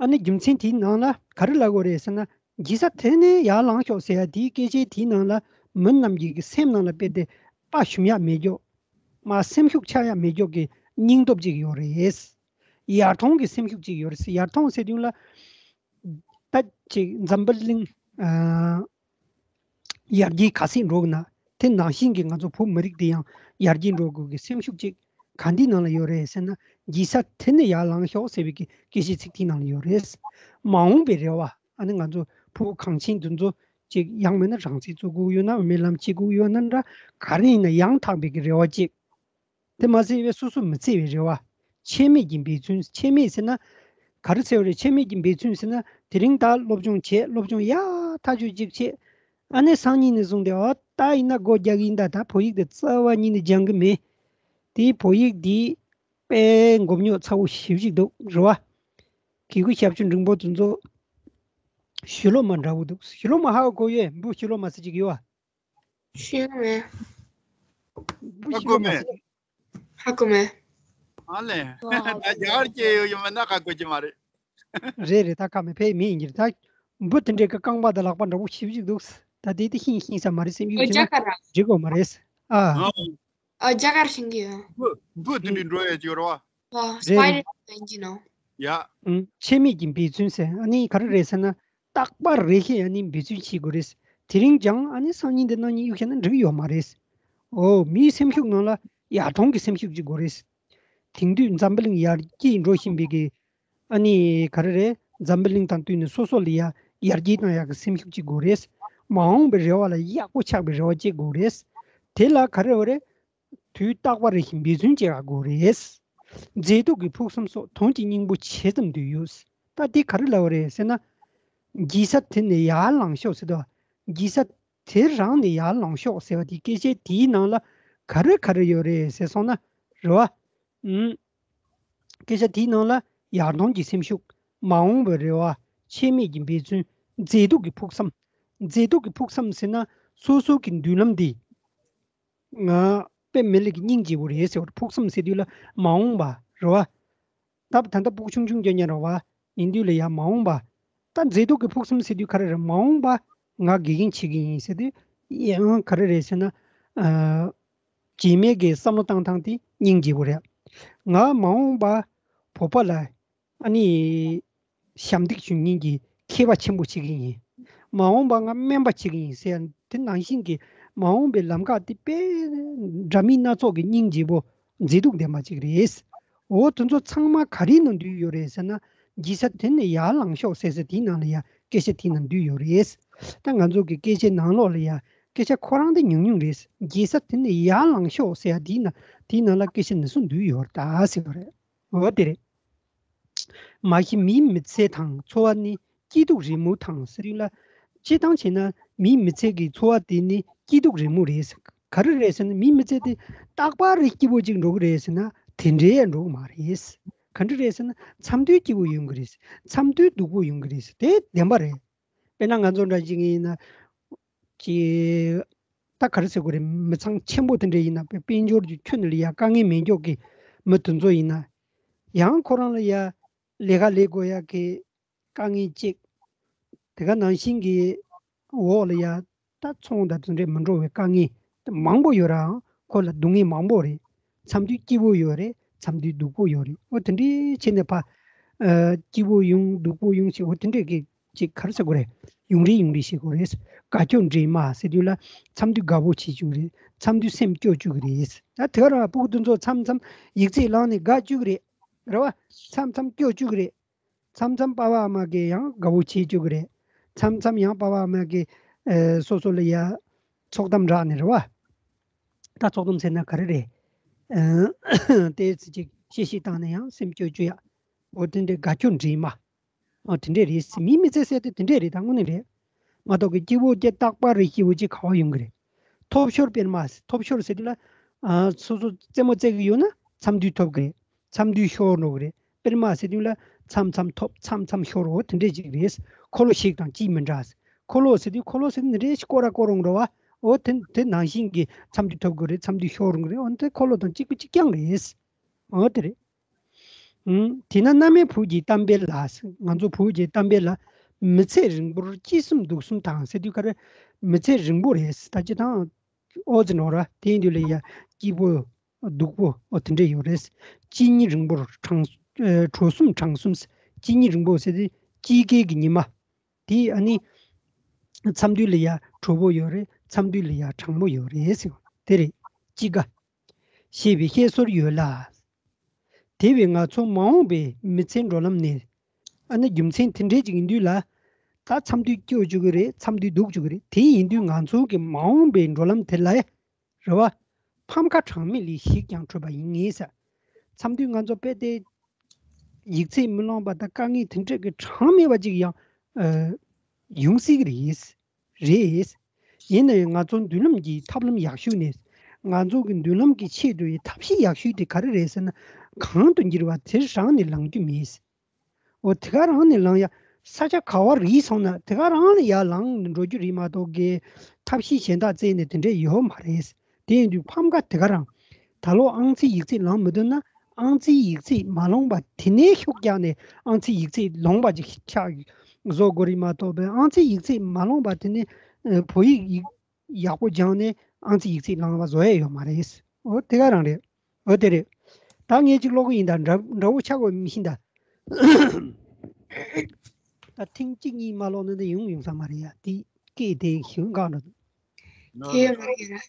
ཨ་ནི་རྒྱུ་མཚན་དེའི་ནང་ལ་ག་རེ་ལབ་དགོས་རེད་ཟེར་ན། ལྗིད་ས་དེ་ནས་ཡར་ལངས་ཤོག་ཟེར་ཡ་དེའི་སྐད་ཆའི་དེའི་ནང་ལ་མི་རྣམས་ཀྱི་སེམས་ནང་ལ་དཔེ་དེ་དཔའ་ཞུམ་ཡག་མེད་ཀྱོག་མ་སེམས་ཤུགས་ཆག་ཡག་མེད་ཀྱོག་གི་སྙིང་སྟོབས་ཅིག་ཡོད་རེད། ཡར་ཐོན་གྱི་སེམས་ཤུགས་ཅིག་ཡོད་རེད། ཡར་ཐོན་ཟེར་དུས་ལ་ད་ཅིག་འཛམ་བུ་གླིང་ཨ། ཡར་རྒྱས་ག་ཚད་འགྲོ་གི་ན། དེ་ནང་བཞིན་གྱི་ང་ཚོ་བོད་མི་རིགས་དེ་ཡང་ཡར་རྒྱས་འགྲོ་དགོས་ཀྱི་སེམས་ཤུགས་ཅིག་ག་འདི་ནང་ལ་ཡོད་རེད་ཟེར་ན། ལྗིད་ས་དེ་ནས་ཡར་ལངས་ཤོག་ཟེར་བའི་གི་སྐད་ཆའི་ཚིག་དེའི་ནང་ལ་ཡོད་རེད། མ་འོངས་པའི་རེ་བ། ཨ་ནི་ང་ཚོ་བོད་གངས་ཅན་འདི་ཚོ་ཅིག་ཡང་མིན་ན་རང་བཙན་རྩོད་དགོས་ཡོད་ན་སྨོན་ལམ་བྱེད་དགོས་ཡོད་ན་འདྲ། ག་རེ་ཡིན་ན་ཡང་དག་པའི་གི་རེ་བ་ཅིག་དེ་མ་ཟད་པའི་སོ་སོ་མི་ཚེ་བའི་རེ་བ། ཆད་མེད་ཀྱི་འབད་བརྩོན། ཆད་མེད་ཟེར་ན། ག་རེ་ཟེར་བ་རེད། ཆད་མེད་ཀྱི་འབད་བརྩོན་ཟེར་ན། དེ་རིང་ད་སློབ་སྦྱོང་བྱས། སློབ་སྦྱོང་ཡག་ཐག་ཆོད་ཅིག་བྱས། ཨ་ནི་སང་ཉིན་ནས་བཟུང་སྟེ་ཨོ་ད་ཡིན་ན་སྒོ་རྒྱག་གི་ཡིན། ད་ད་བོད་ཡིག་དེ་རྩ་བ་ཉིད་ནས་སྦྱང་གི་མེད། དེའི་བོད་ཡིག་འདི་དཔེ་མགོ་རྙོག་ཚ་བོ་ཞེ་པོ་ཅིག་འདུག་རེད་བ། གི་གུ་ཞབས་ཞུ་འབྲིང་པོ་དེ་ཚོ་ཞུ་ལོ་མ་འདྲ་བོ་འདུག་ཞུ་ལོ་མ་ཧ་གོ་ཡོད། འབུ་ཞུ་ལོ་མ་ཟེར་ཅིག་ཡོད་བ། ཤེས་མེད། ཧ་གོ་མེད། ཧ་གོ་མེད། ཨ་ལས། ད་རྒྱ་གར་སྐད་ཡོད་ཡོད་མེད་ན་ཧ་གོ་གི་མ་རེད། རེད་རེད། ད་ཁ་མེད་ཕའི་མི་ཡིན་གྱི་རེད། ད་འབུ་དེ་འདྲའི་གི་རྐང་པ་དང་ལག་པ་འདྲ་པོ་ཞིབ་ཞིག་འདུག་ད་དེ་དེ་ཤིང་ཤིང་ས་མ་རེད་སེམས་ཡུག་ཅི་ན་འགྲིག་གོ་མ་རེད། ཨ། ཨ་རྒྱ་གར་ཤིང་གི་ཡོད། འབུ་འབུ་དེ་འདྲའི་འགྲོ་ཡ་ཅིག་ཡོད་རེད་བ། རེད་རེད། ཆད་མེད་ཀྱི་འབད་བརྩོན་ཟེར། ཨ་ནི་ག་རེ་རེད་ཟེར་ན། རྟག་པར་རེ་ཞིག་ཨ་ནི་འབད་བརྩོན་བྱེད་དགོས་རེད། དེ་རིང་སྦྱངས། ཨ་ནི་སང་ཉིན་དེ་གནངས་ཉིན་གཡུག་བཞག་ན་འགྲིག་ཡོད་མ་རེད། འོ་མིའི་སེམས་ཤུགས་ནང་ལ་ཡར་ཐོན་གྱི་སེམས་ཤུགས་ཅིག་དགོས་རེད། དེང་དུས་འཛམ་བུ་གླིང་ཡར་རྒྱས་འགྲོ་བཞིན་པའི་གི་ཨ་ནི་ག་རེ་རེད། འཛམ་བུ་གླིང་དང་བསྟུན་ནས་སོ་སོ་ལ་ཡ་ཡར་རྒྱས་གཏོང་ཡག་གི་སེམས་ཤུགས་ཅིག་དགོས་རེད། མ་འོངས་པའི་རེ་བ་ལ་ཡག་པོ་ཆགས་པའི་རེ་བ་ཅིག་དགོས་རེད། དེ་ལ་ག་རེ་རེད། དུས་རྟག་པར་རེ་ཞིག་འབད་བརྩོན་བྱེད་དགོས་རེད། མཛེས་སྡུག་གི་ཕུགས་བསམ་སོགས་དོན་གྱི་སྙིང་པོ་ཇི་ཙམ་དུ་ཡོད། ད་འདི་ག་རེ་ལབ་པ་རེད་ཟེར་ན། ལྗིད་ས་དེ་ནས་ཡར་ལངས་ཤོག་ཟེར་དོ། ལྗིད་ས་དེ་རང་ནས་ཡར་ལངས་ཤོག་ཟེར་བ་དེ་སྐད་ཆ་དེའི་ནང་ལ་ག་རེ་ག་རེ་ཡོད་རེད་ཟེར་སོང་ན། རེད་བ། ཨུམ། སྐད་ཆ་དེའི་ནང་ལ་ཡར་ཐོན་གྱི་སེམས་ཤུགས། མ་འོངས་པའི་རེ་བ། ཆད་མེད་ཀྱི་འབད་བརྩོན། མཛེས་སྡུག་གི་ཕུགས་བསམ། མཛེས་སྡུག་གི་ཕུགས་བསམ་ཟེར་ན་སོ་སོ་གི་མདུན་ལམ་འདི། ང་དཔེ་མི་ལེགས་ཀྱི་སྙིང་རྗེ་བོ་རེད་ཟེར་བ་ཕུགས་བསམ་ཟེར་དུས་ལ་མ་འོངས་པ་རེད་བ། ད་ད་ལྟ་ཕྲུ་གུ་ཆུང་ཆུང་རྐྱང་རྐྱང་རེད་བ། ཡིན་དུས་ལ་ཡ་མ་འོངས་པ། ད་མཛེས་སྡུག་གི་ཕུགས་བསམ་ཟེར་དུས་ག་རེ་རེད། མ་འོངས་པ་ང་དགེ་རྒན་བྱེད་ཀྱི་ཡིན་ཟེར་དུས་ཡང་ག་རེ་རེད་ཟེར་ན། ཨ། རྗེས་མའི་གི་བསམ་བློ་བཏང་སྟངས་དེ་སྙིང་རྗེ་བོ་རེད། ང་མ་འོངས་པ་བོད་པ་ལ། ཨ་ནི། ཞབས་འདེགས་ཞུ་མཁན་གྱི་མཁས་པ་ཆེན་པོ་ཞིག་ཡིན། མ་འོངས་པ་ང་སྨན་པ་ཞིག་ཡིན་ཟེར་ཡ་དེ་ནང་བཞིན་གྱི་མ་འོངས་པའི་ལམ་ཁ་དེ་དཔེ་འདྲ་མིན་སྣ་ཚོགས་ཀྱི་སྙིང་རྗེ་པོ་མཛེས་སྡུག་ལྡན་པ་ཅིག་རེད། འོ་དེ་ཚོ་ཚང་མ་ག་རེའི་ནང་འདུས་ཡོད་རེད་ཟེར་ན། རྗེས་ས་དེ་ནས་ཡར་ལངས་ཤོག་ཟེར་ས་དེའི་ནང་ལ་ཡ་སྐད་ཆ་དེའི་ནང་འདུས་ཡོད་རེད། ད་ང་ཚོ་གི་སྐད་ཆའི་ནང་ལོགས་ལ་ཡ་སྐད་ཆ་ཁོ་རང་དེ་ཉུང་ཉུང་རེད། རྗེས་ས་དེ་ནས་ཡར་ལངས་ཤོག་ཟེར་ཡ་དེའི་ནང་དེའི་ནང་ལ་སྐད་ཆ་ནི་སུ་འདུས་ཡོད་རེད་ད་ཟེར་བ་རེད། འོ་དེ་རེད། མ་གཞི་མིའི་མི་ཚེ་དང་འཚོ་བ་ནི་སྐྱིད་སྡུག་རེས་མོས་དང་ཟེར་དུས་ལ། སྤྱིར་བཏང་བྱས་ན་མིའི་མི་ཚེ་གི་འཚོ་བ་དེ་ནི་སྐྱིད་སྡུག་རེས་མོས་རེད། ག་རེ་རེད་ཟེར་ན་མིའི་མི་ཚེ་དེ་རྟག་པར་རེ་སྐྱིད་པོ་ཅིག་འགྲོ་གི་རེད་ཟེར་ན་དེ་འདྲའི་ཡང་འགྲོ་གི་མ་རེད། ག་འདྲ་རེད་ཟེར་ན་མཚམས་དུས་སྐྱིད་པོ་ཡོང་གི་རེད། མཚམས་དུས་སྡུག་པོ་ཡོང་གི་རེད། དེ་བདེན་པ་རེད། དཔེར་ན་ང་ཚོ་འདྲ་ཅིག་ཡིན་ན། ཅི། ད་ག་རེ་ཟེར་དགོས་རེད། མི་ཚང་ཆེན་པོ་དེ་འདྲ་ཡིན་ན་དཔེ་དཔལ་འབྱོར་གྱི་ཁྱོན་ནས་ལ་ཡ་དཀའ་ངལ་མེད་མགྱོགས་ཀྱི་མི་དེ་ཚོ་ཡིན་ན། ཡང་ཁོ་རང་ལ་ཡ་ལས་ཀ་ལས་དགོས་ཡ་གི་དཀའ་ངལ་གཅིག་དེ་ག་ནང་བཞིན་གྱི་འོག་ལ་ཡ་ད་ཚོང་དང་དེ་འདྲ་མི་འགྲོ་བའི་དཀའ་ངལ་མང་པོ་ཡོད་ར། ཁོ་ལ་སྡུག་བསྔལ་མང་པོ་རེད། མཚམས་དུས་སྐྱིད་པོ་ཡོད་རེད། མཚམས་དུས་སྡུག་པོ་ཡོད་རེད། འོ་དེ་འདྲའི་བྱས་ནས་ཕ། ཨ། སྐྱིད་པོ་ཡོང་སྡུག་པོ་ཡོང་ཞེས་འོ་དེ་འདྲས་ཀྱི་ཅིག་ག་རེ་ཟེར་དགོས་རེད། ཡུང་རིང་ཡུང་རིང་བྱེད་དགོས་རེད། དགའ་སྐྱོ་འདྲེས་མ་ཟེར་དུས་ལ་མཚམས་དུས་དགའ་པོ་བྱེད་བཅུག་རེད། མཚམས་དུས་སེམས་སྐྱོ་བཅུག་རེད། ད་དེ་ག་རང་ཕྲུ་གུ་དེ་ཚོ་མཚམས་མཚམས་ཡིག་ཚད་ལངས་ནས་དགའ་བཅུག་རེད། རེད་བ། མཚམས་མཚམས་སྐྱོ་བཅུག་རེད། མཚམས་མཚམས་པ་ཕ་ཨ་མ་གིས་ཡང་དགའ་པོ་བྱེད་བཅུག་གི་རེད། མཚམས་མཚམས་ཡང་པ་ཕ་ཨ་མ་གིས་ཨ་སོ་སོ་ལ་ཡ་ཚོགས་གཏམ་རག་ནས་རེད་བ། ད་ཚོགས་གཏམ་ཟེར་ན་ག་རེ་རེད། ཨ་ཏོག་ཙམ་ཅིག་བཤད་བཤད་བཏང་ནས་ཡང་སེམས་སྐྱོ་བཅུག་ཡ། འོ་དེ་འདྲའི་དགའ་སྐྱོ་འདྲེས་མ། འོ་དེ་འདྲས་རེད། མིའི་མི་ཚེ་ཟེར་དེ་དེ་འདྲས་རེད། ད་དངོས་གནས་རེད། མ་གཏོགས་ཀྱི་སྐྱིད་པོ་སྐྱིད་རྟག་པར་རེ་སྐྱིད་པོ་ཅིག་ག་བ་ཡོང་གི་རེད། ཐོབ་ཤོར་དཔེར་མ་ཟེར། ཐོབ་ཤོར་ཟེར་དུས་ལ། ཨ་སོ་སོ་རྩེད་མོ་རྩེ་གི་ཡོད་ན་མཚམས་དུས་ཐོབ་གི་རེད། མཚམས་དུས་ཤོར་འགྲོ་གི་རེད། དཔེར་མ་ཟེར་དུས་ལ་མཚམས་མཚམས་ཐོབ་མཚམས་མཚམས་ཤོར། འོ་དེ་འདྲས་ཅིག་རེད། འཁོར་ལོ་ཞིག་དང་གཅིག་མི་འདྲ། འཁོར་ལོ་ཟེར་དུས་འཁོར་ལོ་ཟེར་དུས་འདི་འདྲས་ཞིག་སྐོར་ར་སྐོར་རུ་འགྲོ་བ། འོ་དེ་དེ་ནང་བཞིན་གྱི་མཚམས་དུས་ཐོབ་གི་རེད། མཚམས་དུས་ཤོར་འགྲོ་གི་རེད། འོ་དེ་འཁོར་ལོ་དང་གཅིག་པ་གཅིག་རྐྱང་རེད། འོ་དེ་རེད། ཨང་། དེས་ན་མནའ་མའི་བུ་གྱི་གཏམ་དཔེ་ལ། ང་ཚོ་བུ་གྱི་གཏམ་དཔེ་ལ། མི་ཚེ་རིང་པོར་སྐྱིད་གསུམ་སྡུག་གསུམ་དང་ཟེར་དུས་ག་རེ། མི་ཚེ་རིང་པོ་རེད། ད་སྤྱིར་བཏང་ཨོ་ཙི་ནོ་ར་དེ་ཡིན་དུས་ལ་ཡ་སྐྱིད་པོ་སྡུག་པོ་འོ་དེ་འདྲ་ཡོད་རེད། སྐྱིད་ཉིན་རིང་པོར་གྲང་། ཨ་གྲོ་གསུམ་གྲང་གསུམ། སྐྱིད་ཉིན་རིང་པོ་ཟེར་དུས་སྐྱིད་ཀའི་གི་ཉི་མ། དེ་ཨ་ནི། མཚམས་དུས་ལ་ཡ་དྲོ་པོ་ཡོད་རེད། མཚམས་དུས་ལ་ཡ་གྲང་མོ་ཡོད་རེད་ཟེར་བ་དེ་རེད། སྐྱིད་ཀ་ཞེས་པའི་བཤད་སྲོལ་ཡོད་ལ། དེ་བས་ང་ཚོ་མ་འོངས་པའི་མི་ཚེའི་འགྲོ་ལམ་ནི། ཨ་ནི་རྒྱུ་མཚན་དེ་འདྲའི་ཅིག་ཡིན་དུས་ལ། ད་མཚམས་དུས་སྐྱོ་བཅུག་གི་རེད། མཚམས་དུས་སྡུག་བཅུག་གི་རེད། དེ་ཡིན་དུས་ང་ཚོ་གི་མ་འོངས་པའི་འགྲོ་ལམ་དེ་ལ། རེད་བ། ཕམ་ཁ་གྲངས་མེད་ལས་ཞིག་ཀྱང་འཕྲོད་པ་ཡིན་ངེས་ཟེར། མཚམས་དུས་ང་ཚོ་དཔེ་དེ། ཡིག་ཚད་མི་ལོངས་པ་དང་དཀའ་ངལ་དེ་འདྲ་གི་གྲངས་མེད་པ་ཅིག་ཡང་། ཨ། ཡོང་སྲིད་ཀྱི་རེད། རེད། ཡིན་ན་ཡང་ང་ཚོ་མདུན་ལམ་གྱི་ཐབས་ལམ་ཡག་ཤོས་ནི། ང་ཚོ་གི་མདུན་ལམ་གྱི་ཆེད་དུ་ཡི་ཐབས་ཤེས་ཡག་ཤོས་དེ་ག་རེ་རེད་ཟེར་ན། གང་དུ་འགྱུར་བ་དེ་རང་ནས་ལངས་རྒྱུ་མེད། འོ་དེ་ག་རང་ནས་ལངས་ཡ། ས་ཆ་ག་བ་རིལ་སོང་ན་དེ་ག་རང་ལ་ཡར་ལངས་ནས་འགྲོ་རྒྱུ་རེད་མ་གཏོགས་ཀྱི། ཐབས་ཤེས་གཞན་དག་བཙལ་ནས་དེ་འདྲས་ཡོད་མ་རེད། དེ་ཡིན་དུས་ཕམ་ཁ་དེ་ག་རང་། ད་ལོ་ཨང་རྩིས་ཡིག་ཚད་ལངས་མི་འདུག་ན། ཨང་རྩིས་ཡིག་ཚད་མ་ལོངས་པ་དེ་ནས་ཤུགས་རྒྱག་ནས་ཨང་རྩིས་ཡིག་ཚད་ལོངས་པ་ཅིག་ཆགས་བཟོ་དགོས་རེད་མ་གཏོགས་པའི་ཨང་རྩིས་ཡིག་ཚད་མ་ལོངས་པ་དེ་ནས་བོད་ཡིག་ཡིག་ཡག་པོ་སྦྱངས་ནས་ཨང་རྩིས་ཡིག་ཚད་ལངས་པ་བཟོ་ཡས་ཡོད་མ་རེད། འོ་དེ་ག་རང་རེད། འོ་དེ་རེད། ད་ངས་ཅིག་ཀློག་གི་ཡིན་ད། འདྲ་འདྲ་བོ་ཆགས་དགོས་མི་ཤེས་ད། ད་ཐེངས་གཅིག་གཉིས་མ་ཀློག་ན་ད་ཡོང་ཡོང་ས་མ་རེད་ཡ། དེ་སྐད་དེ་ཞུ་འགག་འགྲོ་འདུག་ཡོད་རེད་ཡོད་རེད།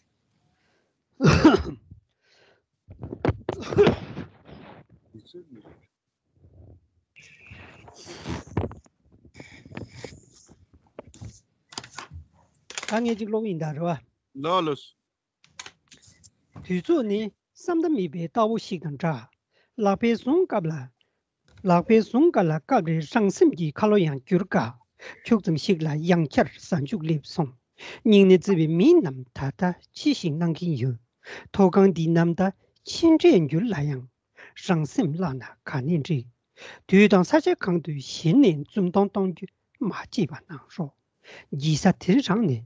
ད་ངས་ཅིག་ཀློག་གི་ཡིན་ད། རེད་བ། ལགས་ལགས། དུས་ཚོད་ནི་བསམ་ད་མེད་པའི་རྟ་བོ་ཞིག་དང་འདྲ། ལག་པས་བཟུང་སྐབས་ལ། ལག་པས་བཟུང་སྐབས་ལ་སྐབས་རེ་རང་སེམས་ཀྱི་ཁ་ལོ་ཡང་བསྒྱུར་དཀའ། ཁྱུག་ཙམ་ཞིག་ལ་ཡང་བསྐྱར་གཟའ་མཇུག་སླེབས་སོང་། སྙིང་ནས་བརྩེ་བའི་མི་རྣམས་ད་ལྟ་ཅི་ཞིག་གནང་གིན་ཡོད། ཐོག་ཁང་འདི་ནམ་ད་ཕྱི་འབྲེལ་འགྱུར་ལ་ཡང་། རང་སེམས་བརླག་ན་ག་ནས་འགྲིག། དུས་དང་ས་ཆ་གང་དུ་གཞི་ནས་འཛུམ་མདངས་གཏོང་རྒྱུ་མ་བརྗེད་པ་གནང་རོགས། འཇིགས་ས་དེ་རང་ནས་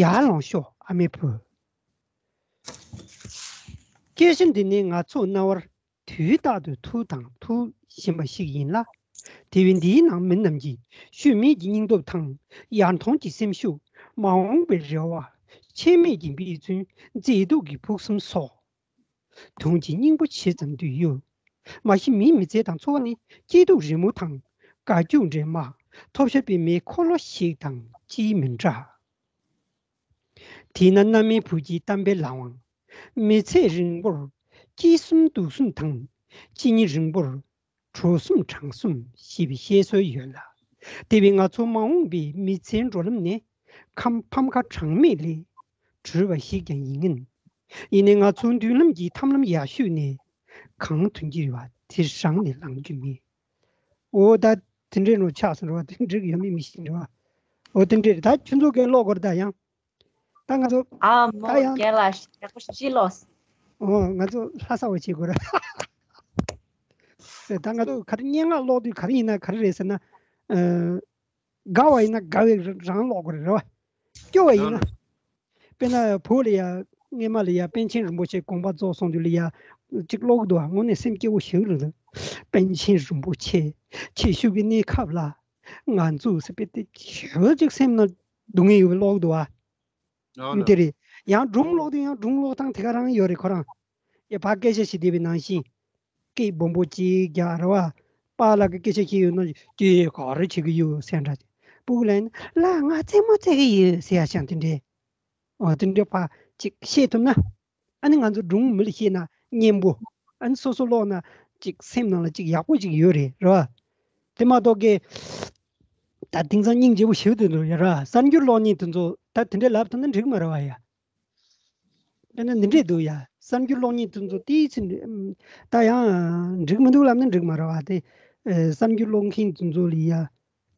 ཡར་ལངས་ཤོག་ཨ་མའི་བུ། སྐད་ཆ་འདི་ནི་ང་ཚོ་རྣ་བར་དུས་རྟག་ཏུ་ཐོས་དང་ཐོས་བཞིན་པ་ཞིག་ཡིན་ལ། དེ་བས་འདིའི་ནང་མི་རྣམས་ཀྱིས་ཤུལ་མེད་ཀྱི་སྙིང་སྟོབས་དང་ཡར་ཐོན་གྱི་སེམས་ཤུགས། མ་འོངས་པའི་རེ་བ། ཆད་མེད་ཀྱི་འབད་བརྩོན། མཛེས་སྡུག་གི་ཕུགས་བསམ་སོགས། དུང་གི་སྙིང་པོ་ཇི་ཙམ་དུ་གཡོ། མ་གཞི་མིའི་མི་ཚེ་དང་འཚོ་བ་ནི་སྐྱིད་སྡུག་རི་མོ་དང་། དགའ་སྐྱོ་འདྲེས་མ། ཐོབ་ཤ་པའི་མེ་འཁོར་ལོ་ཞིག་དང་ཅིའི་མི་འདྲ། དེས་ན་མནའ་མའི་བུ་གྱི་གཏམ་དཔེ་ལ་དབང་། མི་ཚེ་རིང་པོར་སྐྱིད་གསུམ་སྡུག་གསུམ་དང་། གཅིན་སྙི་རིང་པོར་གྲོགས་གསུམ་གྲངས་གསུམ་ཞེས་པའི་བཤད་སྲོལ་ཡོད་ལ། དེ་བས་ང་ཚོ་མ་འོངས་པའི་མི་ཚེའི་འགྲོ་ལམ་ནི་ཁམས་ཕམ་ཁ་གྲངས་མེད་ལས་གྲོལ་བ་ཞིག་ཀྱང་ཡིན་ངེས། ཡིན་ནའི་ང་ཚོའི་མདུན་ལམ་གྱི་ཐབས་ལམ་ཡར་ཞུས་ནས་གང་ཐོན་གྱི་རེད་བ་དེ་རང་ནས་ལངས་རྒྱུ་མེད། འོ་ད་དེ་འདྲའི་ནོ་ཆགས་སོང་རེད་བ། དེ་འགྲིག་ཡོད་མེད་མི་ཤེས་རེད་བ། འོ་དེ་འདྲའི་རེད། ད་ཁྱོད་ཚོ་གས་ཀློག་དགོས་རེད་ད་ཡང་། ད་ང་ཚོ་ཨ་མོ་ད་ཡང་རྒན་ལགས་ཡག་པོ་ཞིག་ཀློག་འོ་ང་ཚོ་ལྷ་ས་བ་བྱེད་དགོས་རེད། ད་ང་ཚོ་ག་རེ་སྙན་ངག་ཀློག་དུས་ག་རེ་ཡིན་ན་ག་རེ་རེད་ཟེར་ན། ཨ། དགའ་བ་ཡིན་ན་དགའ་བའི་རང་ཀློག་དགོས་རེད་རེད་བ། སྐྱོ་བ་ཡིན་ན། དཔེར་ན་བོད་ལ་ཡ་སྔས་མ་ལ་ཡ་པཎ་ཆེན་རིན་པོ་ཆེ་དགོངས་པ་རྫོགས་སོང་དུས་ལ་ཡ་གཅིག་ཀློག་གི་འདུག་བ། དངོས་གནས་སེམས་སྐྱིད་པོ་ཞིག་རེད་འདུག་པཎ་ཆེན་རིན་པོ་ཆེ་ཁྱེད་བཞུགས་པའི་གནས་སྐབས་ལ་ང་ཚོ་ཟེར་བའི་དེ་ཞེ་པོ་ཅིག་སེམས་ནང་སྡུག་བསྔལ་ཡོད་པའི་ཀློག་གི་འདུག་བ། ཨོ་ལགས། དེ་རེད། ཡང་སྒྲུང་ཀློག་དུས་ཡང་སྒྲུང་ཀློག་སྟངས་དེ་ག་རང་ཡོད་རེད་ཁོ་རང་། ཡ་ཕར་སྐད་ཆ་བཤད་བསྡད་པའི་ནང་བཞིན། སྐད་སྦོམ་པོ་གཅིག་རྒྱག་རེད་བ། པཱ་ལགས་ཀྱིས་སྐད་ཆ་བཤད་ཡོད་ན་ཁྱེད་ག་རེ་བྱེད་ཀྱི་ཡོད་ཟེར་འདྲ། སྤུ་གུ་ལ་ཡིན་ན་ལགས་ང་རྩེད་མོ་རྩེ་གི་ཡོད་ཟེར་ཡ་ཤང་དེ་འདྲས། འོ་དེ་འདྲས་ཕར་ཅིག་བཤད་ཐུབ་ན། ཨ་ནི་ང་ཚོ་སྒྲུང་མི་ལ་བཤད་ན་སྙན་པོ། ཨ་ནི་སོ་སོ་ཀློག་ན་ཅིག་སེམས་ནང་ལ་ཅིག་ཡག་པོ་ཅིག་ཡོད་རེད་རེད་བ། དེ་མ་གཏོགས་ཀྱི། ད་དེང་སང་སྙིང་རྗེ་པོ་ཞེ་པོ་དུ་འདུག་ཡ་ར། གསར་འགྱུར་ཀློག་མཁན་དེ་ཚོ་ད་དེ་འདྲས་ལབ་ཐུབ་ན་འགྲིག་མ་རེད་བ་ཡ། དཔེར་ན་འདི་འདྲས་འདུག་ཡ། གསར་འགྱུར་ཀློག་མཁན་དེ་ཚོ་ཏོག་ཙམ་ད་ཡང་འགྲིག་མི་འདུག་ལབ་ན་འགྲིག་མ་རེད་བ། དེ་ཨ་གསར་འགྱུར་ཀློག་མཁན་དེ་ཚོ་ལ་ཡ།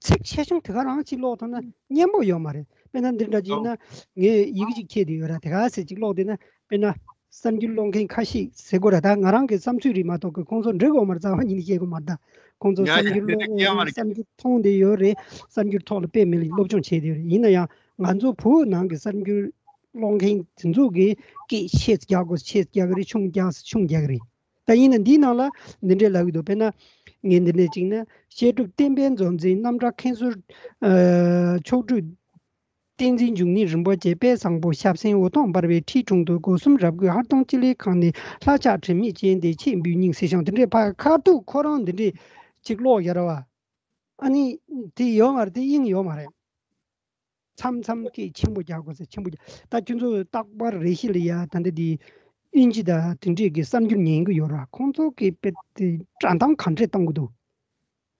ཚིག་ཆེ་ཆུང་དེ་ག་རང་ཅིག་ཀློག་ཐུབ་ན་སྙན་པོ་ཡོད་མ་རེད། དཔེར་ན་འདི་འདྲ་ཅིག་ཡིན་ན། ངས་ཡི་གེ་ཅིག་ཁྱེར་དེ་ཡོད་ར། དེ་ག་ཟེར་ཅིག་ཀློག་བསྡད་ན། དཔེར་ན། གསར་འགྱུར་ཀློག་མཁན་ཁ་ཤས་ཟེར་དགོས་ར། ད་ང་རང་གི་བསམ་ཚུལ་རེད་མ་གཏོགས་ཀི་ཁོང་ཚོ་འགྲིག་ཡོད་མ་རེད། རྩ་བ་ཉིད་ནས་བཤད་དགོས་མ་རེད་ད། ཁོང་ཚོ་ཡ་གསར་འགྱུར་ཡ་ཀློག་ཡོད་རེད། གསར་འགྱུར་མཐོང་བསྡད་ཡོད་རེད། གསར་འགྱུར་ཐོག་ལ་དཔེ་མེད་ལ་སློབ་སྦྱོང་བྱས་བསྡད་ཡོད་རེད། ཡིན་ན་ཡང་ང་ཚོ་བོད་ནང་གི་གསར་འགྱུར་ཀློག་མཁན་དེ་ཚོ་གིས་སྐད་ཆེ་ཙམ་རྒྱག་དགོས་ཆེ་ཙམ་རྒྱག་གི་རེད། ཆུང་རྒྱག་ཆུང་རྒྱག་གི་རེད། ད་ཡིན་ན་འདིའི་ནང་ལ་འདི་འདྲས་ལབ་ཀྱི་འདུག་དཔེར་ན། ངས་འདི་འདྲས་གཅིག་ན་བཤད་སྒྲུབ་བསྟན་པའི་མཛོད་འཛིན་རྣམ་གྲྭ་མཁན་ཟུར། ཨ་མཆོག་སྤྲུལ། བསྟན་འཛིན་འབྱུང་གནས་རིན་པོ་ཆེ་དཔལ་བཟང་པོ་ཞབས་སེན་འོད་སྟོང་འབར་བའི་ཁྲི་དྲུང་དུ་སྒོ་གསུམ་རབ་གུས་ཧར་གདོང་ཅི་ལའི་ཁང་ནས་ལྷ་ཕྱག་དྲི་མེད་ཅན་དེ་ཆེད་འབུལ་སྙིང་ཟེར་ཤིང་དེ་འདྲའི་ཕར་ཁ་ཐུག་ཁོ་རང་འདི་འདྲས་ཅིག་ཀློག་ཡ་ར་བ། ཨ་ནི་དེ་ཡོད་མ་རེད། དེ་དབྱིངས་ཡོད་མ་རེད། མཚམས་མཚམས་སྐད་ཆེན་པོ་རྒྱག་དགོས་ཟེར་ཆེན་པོ་རྒྱག་ད་ཁྱོད་ཚོ་རྟག་པར་རེ་ཞིག་ལ་ཡ་ད་འདི་འདི་དབྱིན་ཇི་དང་དེ་འདྲས་ཀྱི་གསར་འགྱུར་ཉན་གི་ཡོད་ར། ཁོང་ཚོ་གི་དཔེ་དེ་སྒྲ་གདངས་ག་འདྲས་གཏོང་གི་འདུག་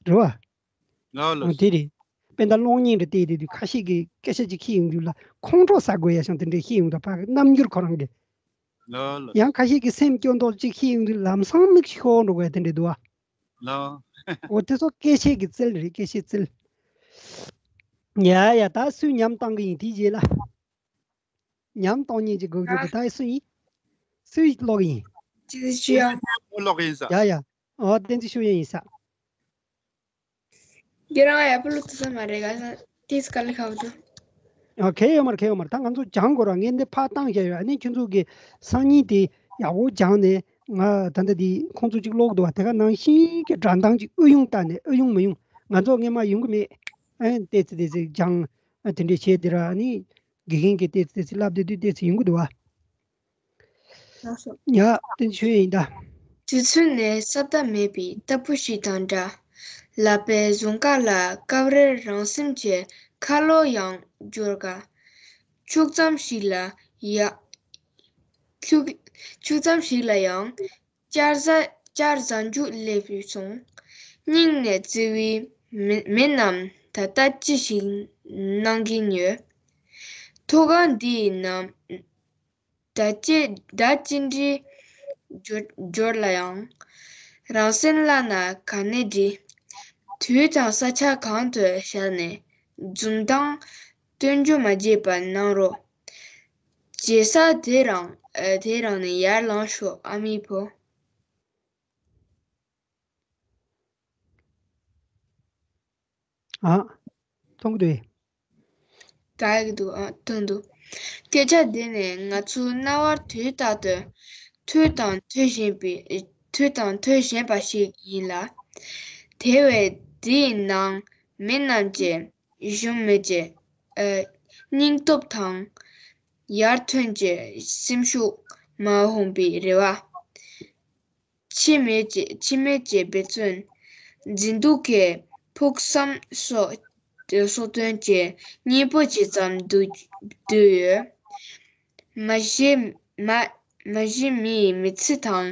རེད་བ། ལགས་ལགས། འོ་དེ་རེད། དཔེར་ན་གློག་བརྙན་རེ་བལྟས་དེ་དུས་ཁ་ཤས་ཀྱིས་སྐད་ཆ་ཅིག་ཁྱེར་ཡོང་དུས་ལ་ཁོང་ཁྲོ་ཟ་དགོས་ཡ་ཞིང་དེ་འདྲས་ཁྱེར་ཡོང་དུས་ཕ་གི་རྣམ་འགྱུར་ཁོ་རང་གི། ལགས་ལགས། ཡང་ཁ་ཤས་ཀྱིས་སེམས་སྐྱོ་མདོག་ཅིག་ཁྱེར་ཡོང་དུས་ལམ་སང་མིག་ཤོར་འགྲོ་དགོས་ཡ་དེ་འདྲས་འདུག་བ། ལགས། འོ་དེ་ཚོ་སྐད་ཆའི་གི་རྩལ་རེད། སྐད་ཆའི་རྩལ། ཡ་ཡ་ད་སུས་ཉམས་བཏང་གི་ཡིན་དེའི་རྗེས་ལ། ཉམས་གཏོང་མཁན་གྱི་འགོ་ཁྲིད་དེ་ད་སུ་ཡིན། སུས་ཀློག་གི་ཡིན། ཅི་ཞུ་ཡ། ཀློག་གི་ཡིན་ས། ཡ་ཡ། འོ་བསྟན་འཛིན་ཤུགས་ཡོན་ཡིན་ས། ཁྱེད་རང་ཡག་པོ་ཀློག་ཐུབ་ས་མ་རེད་ག་ས། དེས་དཀའ་ལས་ཁག་པོ་འདུག་ཨ་གལ་ཡོད་མ་རེད། གལ་ཡོད་མ་རེད། ད་ང་ཚོ་སྦྱང་དགོས་ར། ངས་འདི་ཕར་བཏང་བཞག་ཡོད། ཨ་ནི་ཁྱོད་ཚོ་གི་སང་ཉིན་དེ་ཡག་པོ་སྦྱངས་ནས་ང་ད་ལྟ་འདི་ཁོང་ཚོ་གཅིག་ཀློག་འདུག་བ། དེ་ག་ནང་བཞིན་གྱི་སྒྲ་གདངས་ཀྱི་ཨུ་ཡོང་བལྟས་ནས། ཨུ་ཡོང་མི་ཡོང་ང་ཚོ་སྔས་མ་ཡོང་གི་མེད། ཨ་ཏོག་ཙམ་ཏོག་ཙམ་སྦྱངས། ཨ་དེ་འདྲས་བྱས་དེ་ར། ཨ་ནི་དགེ་རྒན་གྱིས་ཏོག་ཙམ་ཏོག་ཙམ་བསླབ་བསྡད་དུས་ཏོག་ཙམ་ཡོང་གི་འདུག་བ། ལགས་སོ། ཡ་དེ་ཆོས་ཡིན་ད། དུས་ཚོད་ནི་ས་མཐའ་མེད་པའི་རྟ་ཕོ་ཞིག་དང་འདྲ། ལག་པའི་ཟུང་ཁ་ལ་སྐབས་རེར་རང་སེམས་ཀྱི་ཁ་ལོ་ཡང་འབྱོར་ག །ཕྱུག་ཙམ་ཞིག་ལ་ཡ། ཕྱུག་ཕྱུག་ཙམ་ཞིག་ལ་ཡང་། བསྐྱར་ཟ་བསྐྱར་ཟ་འཇུག་སླེབས་སོང་། སྙིང་ནས་བརྩེ་བའི་མི་མི་རྣམས་ད་ལྟ་ཅི་ཞིག་གནང་གིན་ཡོད། ཐོག་ཁང་འདིའི་ནང་ད་ཅི་ད་ཅི་འདྲའི་འབྱོར་འབྱོར་ལ་ཡང་། རང་སེམས་བླ་ན་ག་ནས་འདྲི། དུས་དང་ས་ཆ་གང་དུ་བཞག་ནས་འཛུམ་མདངས་སྟོན་རྒྱུ་མ་བརྗེད་པ་གནང་རོགས། བརྗེད་ས་དེ་རང་ཨ་དེ་རང་ནས་ཡར་ལངས་ཤོག་ཨ་མའི་བུ། ཨ། མཐོང་གི་འདུག་ཨེ། ག་གི་འདུག་ཨ། མཐོང་འདུག་སྐད་ཆ་འདི་ནི་ང་ཚོའི་རྣ་བར་དུས་རྟག་ཏུ་ཐོས་དང་ཐོས་བཞིན་པའི་ཐོས་དང་ཐོས་བཞིན་པ་ཞིག་ཡིན་ལ། དེ་བས་འདིའི་ནང་མི་རྣམས་ཀྱི་གཞོན་མི་ཀྱི་ཨ། སྙིང་སྟོབས་དང་ཡར་ཐོན་གྱི་སེམས་ཤུགས་མ་འོངས་པའི་རེ་བ། འཆི་མེད་ཀྱི་འཆི་མེད་ཀྱི་འབད་བརྩོན། འཛིན་སྡུག་གི་ཕུགས་བསམ་སོགས་སོགས་དོན་གྱི་སྙིང་པོ་ཇི་ཙམ་བསྡུས་བསྡུས་ཡོད། མ་གཞི་མ་མ་གཞི་མིའི་མི་ཚེ་དང་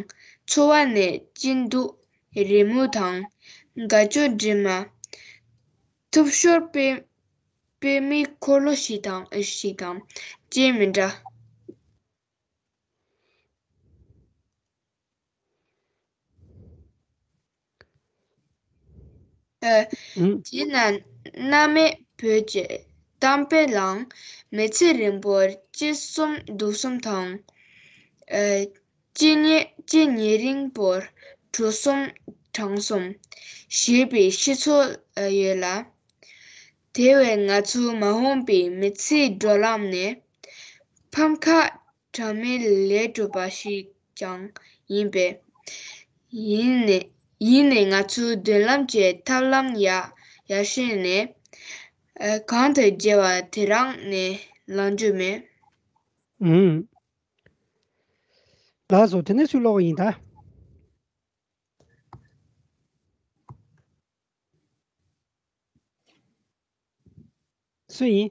འཚོ་བ་ནི་སྐྱིད་སྡུག་རེ་མུག་དང་དགའ་སྐྱོ་འདྲེས་མ། ཐུབ་ཤོར་དཔེ་དཔེ་མེད་འཁོར་ལོ་ཞིག་དང་ཞིག་དང་ཅིས་མི་འདྲ། ཨ། ཨུམ། དེས་ན་གནམ་མེད་བོད་ཀྱི་གཏམ་དཔེ་ལའང་མི་ཚེ་རིང་པོར་སྐྱིད་གསུམ་སྡུག་གསུམ་དང་། ཨ། སྐྱིད་ཉེ་སྐྱིད་ཉེ་རིང་པོར་གྲོགས་གསུམ་གྲངས་གསུམ་ཞེས་པའི་བཤད་སྲོལ་ཡོད་ལ། དེ་བས་ང་ཚོའི་མ་འོངས་པའི་མི་ཚེའི་འགྲོ་ལམ་ནི་ཕམ་ཁ་གྲངས་མེད་ལས་གྲུབ་པ་ཞིག་ཀྱང་ཡིན་པས། ཡིན་ནས་ཡིན་ནས་ང་ཚོའི་མདུན་ལམ་གྱི་ཐབས་ལམ་ཡག་ཡག་ཤོས་ནི། ཨ། གང་དུ་བརྗེ་བ་དེ་རང་ནས་ལངས་རྒྱུ་མེད། ཨུམ། ལགས་སོ། དེ་ནས་སུས་ཀློག་གི་ཡིན་ད། སུ་ཡིན།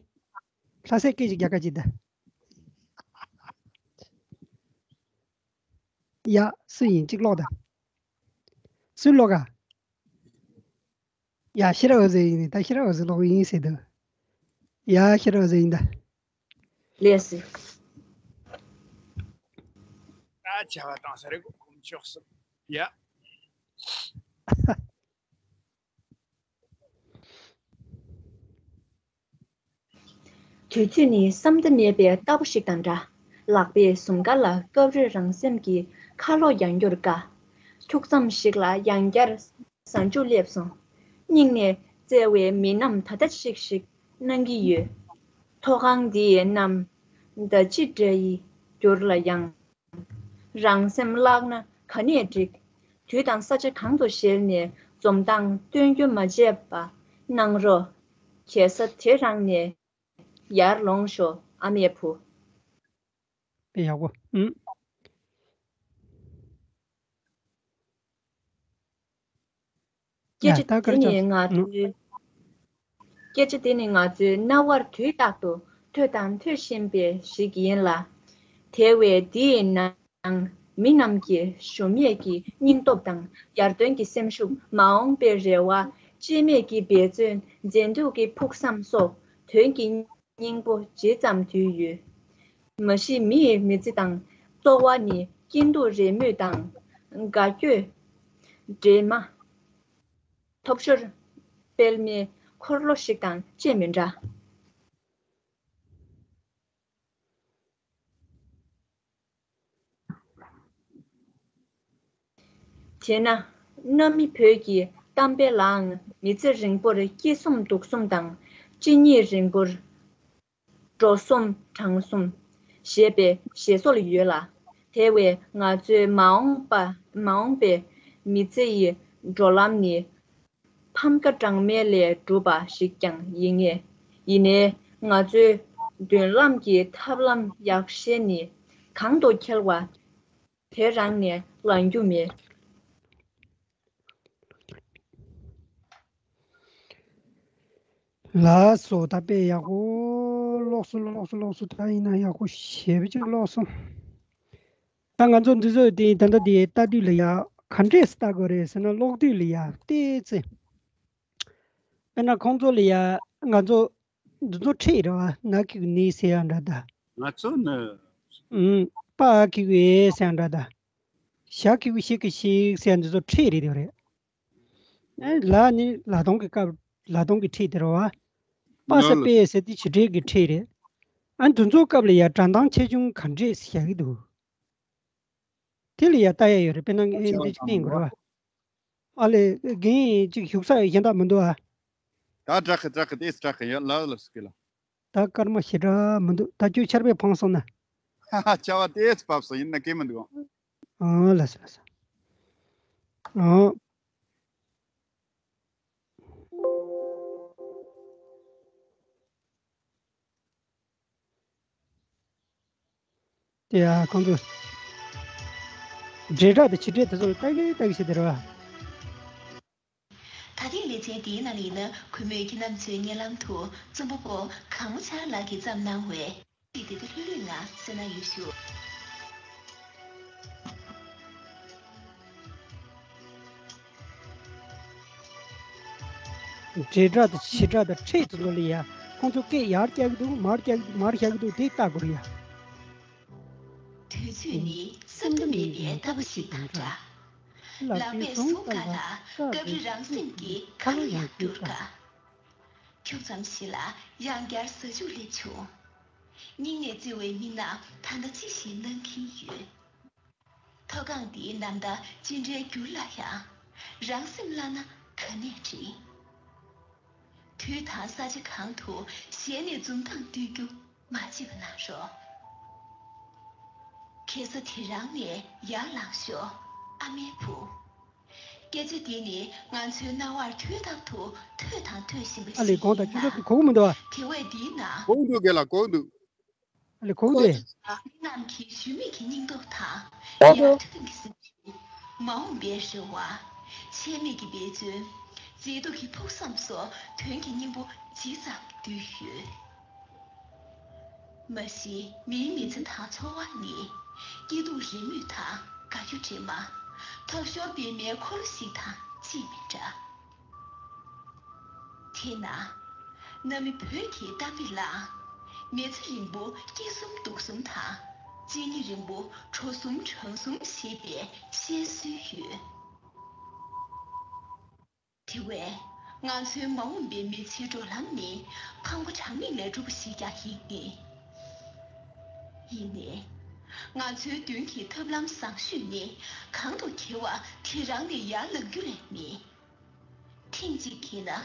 ལྷ་སའི་སྐད་ཅིག་རྒྱག་ཁ་ཅིག་ད། ཡ། སུ་ཡིན་གཅིག་ཀློག་ད། སུས་ཀློག་ག་ཡ། ཤེས་རབ་འོད་ཟེར་ཡིན་ནི་ད། ཤེས་རབ་འོད་ཟེར་ཀློག་ཡིན་ཟེར་འདུག་ཡ། ཤེས་རབ་འོད་ཟེར་ཡིན་ད། ལགས་སོ། ད་བྱ་བ་གཏོང་ས་རེད་གོ། དཀོན་མཆོག་གསུམ། ཡ། དུས་ཚོད་ནི་བསམ་གཏན་མེད་པའི་རྟ་ཕོ་ཞིག་དང་འདྲ། ལག་པའི་ཟུང་སྐར་ལ་སྐབས་རེ་རང་སེམས་ཀྱི་ཁ་ལོ་ཡང་སྐྱོར་དཀའ། འཁྱུག་མཚམས་ཤིག་ལ་ཡང་བསྐྱར་གཟའ་མཇུག་སླེབས་སོང་། སྙིང་ནས་བརྩེ་བའི་མི་རྣམས་ད་ལྟ་ཅིག་ཞིག་གནང་གི་ཡོད། ཐོག་ཁང་འདིའི་གནམ་ཟླ་སྤྱི་འདྲ་ཡི་འགྱུར་ལ་ཡང་། རང་སེམས་བརླག་ན་ག་ནས་འགྲིག། དུས་དང་ས་ཆ་གང་དུ་ཞེད་ནས་འཛུམ་མདངས་སྟོན་རྒྱུ་མ་བརྗེད་པ་གནང་རོགས། གེ་སར་དེ་རང་ནས་ཡར་ལོངས་ཤོག་ཨ་མའི་བུ། དཔེ་ཡག་པོ། ཨུམ། སྐད་ཆ་དེ་ནི་ང་ཚོའི། སྐད་ཆ་དེ་ནི་ང་ཚོའི་རྣ་བར་དུས་རྟག་ཏུ་ཐོས་དང་ཐོས་བཞིན་པའི་ཞིག་ཡིན་ལ། དེ་བས་འདིའི་ནང་མི་རྣམས་ཀྱི་གཞོམ་མེད་ཀྱི་སྙིང་སྟོབས་དང་ཡར་ཐོན་གྱི་སེམས་ཤུགས། མ་འོངས་པའི་རེ་བ། འཆི་མེད་ཀྱི་འབད་བརྩོན། འཛིན་སྡུག་གི་ཕུགས་བསམ་སོགས་དོན་གྱི་སྙིང་པོ་ཇི་ཙམ་བསྡུས་ཡོད། མ་གཞི་མི་ཡི་མི་ཚེ་དང་འཚོ་བ་ནི་སྐྱིད་སྡུག་རེས་མོས་དང་དགའ་སྐྱོ་འདྲེས་མ། ཐོབ་ཤོར་དཔེ་མེད་འཁོར་ལོ་ཞིག་དང་ཅི་མི་འདྲ། དེས་ན་གནའ་མི་བོད་ཀྱི་གཏམ་དཔེ་ལའང་མི་ཚེ་རིང་པོར་སྐྱིད་གསུམ་སྡུག་གསུམ་དང་། སྐྱིད་ཉེ་རིང་པོར་འགྲོ་གསུམ་གྲང་གསུམ་ཞེས་པའི་བཞེད་སྲོལ་ཡོད་ལ། དེ་བས་ང་ཚོའི་མ་འོངས་པ་མ་འོངས་པའི་མི་ཚེ་ཡི་འགྲོ་ལམ་ནི་ཕམ་ཁ་གྲངས་མེད་ལས་གྲུབ་པ་ཞིག་ཀྱང་ཡིན་ངེས། ཡིན་ནའི་ང་ཚོའི་མདུན་ལམ་གྱི་ཐབས་ལམ་ཡག་ཤོས་ནི་གང་དུ་འཁེལ་བ་དེ་རང་ནས་ལངས་རྒྱུ་མེད། ལགས་སོ། ད་དཔེ་ཡག་པོ་ཀློག་སོང་། ཀློག་སོང་། ཀློག་སོང་། ད་ཡིན་ན་ཡག་པོ་ཞེ་པོ་ཅིག་ཀློག་སོང་། ད་ང་ཚོ་འདི་ཚོ་དེ་ད་ལྟ་དེ་ལྟ་དུས་ལ་ཡ་ག་འདྲས་ལྟ་དགོས་རེད་ཟེར་ན། ཀློག་དུས་ལ་ཡ་ཏོག་ཙམ། དཔེར་ན་ཁོང་ཚོ་ལ་ཡ་ང་ཚོ་འདི་ཚོ་ཁྲིད་རེད་བ། ན་ཁི་གི་ནི་ཟེར་ཡ་འདྲ་ད། ང་ཚོ་ནི། ཨུམ། པ་ཁི་གི་ཨེ་ཟེར་ཡ་འདྲ་ད། ཞ་ཁི་གི་ཤི་གི་ཤིག་ཟེར་ཡ་འདི་ཚོ་ཁྲིད་རེད་དེ་རེད། ཨ། ལ་ནི་ལ་དོང་གི་སྐབས་ལ་དོང་གི་ཁྲིད་དེ་རེད་བ། པ་ས་པེ་ཟེར་དེ་བྱེད་སྒྲའི་གི་ཁྲིད་རེད། ཨ། འདི་ཚོ་སྐབས་ལ་ཡ་སྒྲ་གདངས་ཆེ་ཆུང་ག་འདྲས་བཞག་གི་འདུག་དེ་ལ་ཡ་ལྟ་ཡ་ཡོད་རེད། དཔེར་ན་ཨེ་འདི་ཅིག་བསྟན་དགོས་རེད་བ། ཨ་ལས་རྒན་ཅིག་བཞུགས་ས་གཞན་དག་མི་འདུག་ཨ། ད་དྲག་གི་དྲག་གི་དེས་དྲག་གི་ཡོད་ལ་ལ་སུ་གི་ལ། ད་སྐར་མ་ཞེ་དྲག་མི་འདུག་ད་ཁྱོད་ཆར་པས་འཕངས་སོང་ན། ཧ་ཧ་ཆར་པ་དེས་བབས་སོང་ཡིན་ན་གེ་མི་འདུག་ཨང་། ཨ་ལ་སི་ལ་སི། ཨང་། དེ་ཡ་ཁོང་ཚོ་འབྲེལ་སྒྲ་དང་ཕྱི་འབྲེལ་དེ་ཚོ་ལ་ལྟ་གི་ལྟ་གི་བྱེད་དེ་རེད་བ། ད་ཐེངས་ལེ་ཚན་འདིའི་ནང་ལ་ཡིན་ན་གུས་མོས་ཁྱེད་རྣམ་ཚོའི་སྙན་ལམ་དུ་རྩོམ་པ་པོ་གངས་མོ་ཆར་ལགས་ཀྱིས་བརྩམས་གནང་བའི་ཏི་ཏི་ཏི་ལྷོད་ལྷོད་ངང་གསན་གནང་ཡོད་ཞུ། འབྲེལ་སྒྲ་དང་ཕྱི་སྒྲ་དང་ཕྲད་དུ་འགྲོ་ལ་ཡ། ཁོང་ཚོ་སྐད་ཡར་བཀྱག་གི་འདུག་མར་བཀྱག་མར་བཞག་གི་འདུག་དེ་ལྟ་དགོས་རེད་ཡ། དུས་ཚོད་ནི་བསམ་དུ་མེད་པའི་རྟ་ཕོ་ཞིག་དང་འདྲ། ལག་པས་བཟུང་དཀའ་ལ་སྐབས་རེ་རང་སེམས་ཀྱིས་གང་ལ་ཡང་བསྒྱུར་དཀའ། ཁྱུག་ཙམ་ཞིག་ལ་ཡང་བསྐྱར་ཟ་ཆུག་སླེབས་བྱུང་། སྙིང་ནས་བརྩེ་བའི་མི་རྣམས་ད་ལྟ་ཅི་ཞིག་གནང་གིན་ཡོད། མཐོ་སྒང་འདིའི་ནམ་ཟླ་ཅི་འདྲའི་འགྱུར་ལ་ཡང་། རང་སེམས་བརླག་ན་ག་ནས་འགྲིག་དུས་དང་ས་ཆ་གང་དུ་ཞལ་ནས་འཛུམ་མདངས་སྟོན་རྒྱུ་མ་བརྗེད་པ་གནང་རོགས། ཁ་སང་དེ་རིང་ནས་ཡར་ལངས་ཤོག་ཨ་མའི་བུ། སྐད་ཆ་འདི་ནི་ང་ཚོའི་རྣ་བར་དུས་རྟག་ཏུ་ཐོས་དང་ཐོས་བཞིན་པ་ཨ་ལས་ཞིག་གོང་དང་ཡིན་ཅུང་ཙམ་ལ། གོ་གི་མི་འདུག་ཨ། དེ་བས་འདིའི་ནང་། གོ་གི་འདུག་རྒན་ལགས་གོ་གི་འདུག་ཨ་ལས་གོ་གི་འདུག་མི་རྣམས་ཀྱི་ཞུམ་མེད་ཀྱི་སྙིང་སྟོབས་དང་། ཡར་ཐོན་གྱི་སེམས་ཤུགས། མ་འོངས་པའི་རེ་བ། ཆད་མེད་ཀྱི་འབད་བརྩོན། མཛེས་སྡུག་གི་ཕུགས་བསམ་སོགས་དོན་གྱི་སྙིང་པོ་ཇི་ཙམ་བསྡུས་ཡོད། མ་གཞི་མིའི་མི་ཚེ་དང་འཚོ་བ་ནི། སྐྱིད་སྡུག་རེས་མོས་དང་དགའ་སྐྱོ་དྲི་མ། ཐོབ་ཤོར་པའི་མེ་འཁོར་ལོ་ཞིག་དང་ཅིས་མི་འདྲ། དེས་ན། གནའ་མི་བོད་ཀྱི་གཏམ་དཔེ་ལའང་། མི་ཚེ་རིང་པོ་སྐྱིད་གསུམ་སྡུག་གསུམ་དང་། གཅིན་སྙི་རིང་པོ་དྲོ་གསུམ་གྲང་གསུམ་ཞེས་པའི་བཤད་སྲོལ་ཡོད། དེ་བས། ང་ཚོའི་མ་འོངས་པའི་མི་ཚེའི་འགྲོ་ལམ་ནི་ཕངས་པ་གྲངས་མེད་ལས་གྲུབ་པ་ཞིག་ཀྱང་ཡིན་ངེས། ཡིན་ནའི། ང་ཚོའི་མདུན་གྱི་ཐབས་ལམ་བཟང་ཤོས་ནི་གང་དུ་འཁེལ་བ་དེ་རང་ནས་ཡར་ལངས་རྒྱུ་ལས་མེད། ཐེངས་གཅིག་འཁེལ་ན་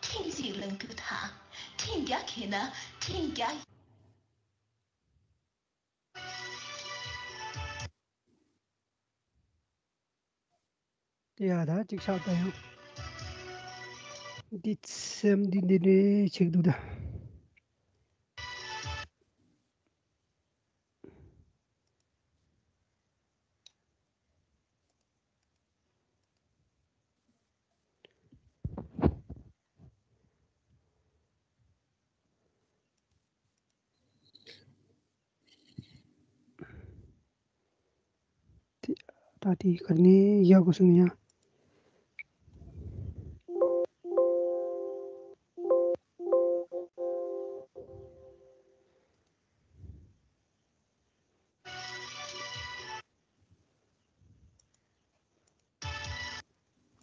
ཐེངས་གཅིག་ལངས་རྒྱུ་དང་། ཐེངས་བརྒྱ་འཁེལ་ན་ཐེངས་བརྒྱ། དེ་ཡ་ད་ཅིག་ཆགས་ད་ཡང་། འདི་སེམས་འདི་འདི་འདྲའི་ཆེག་འདུག་ད། ད་དེ་ག་ནས་ཡག་གོ་སོང་ཡ།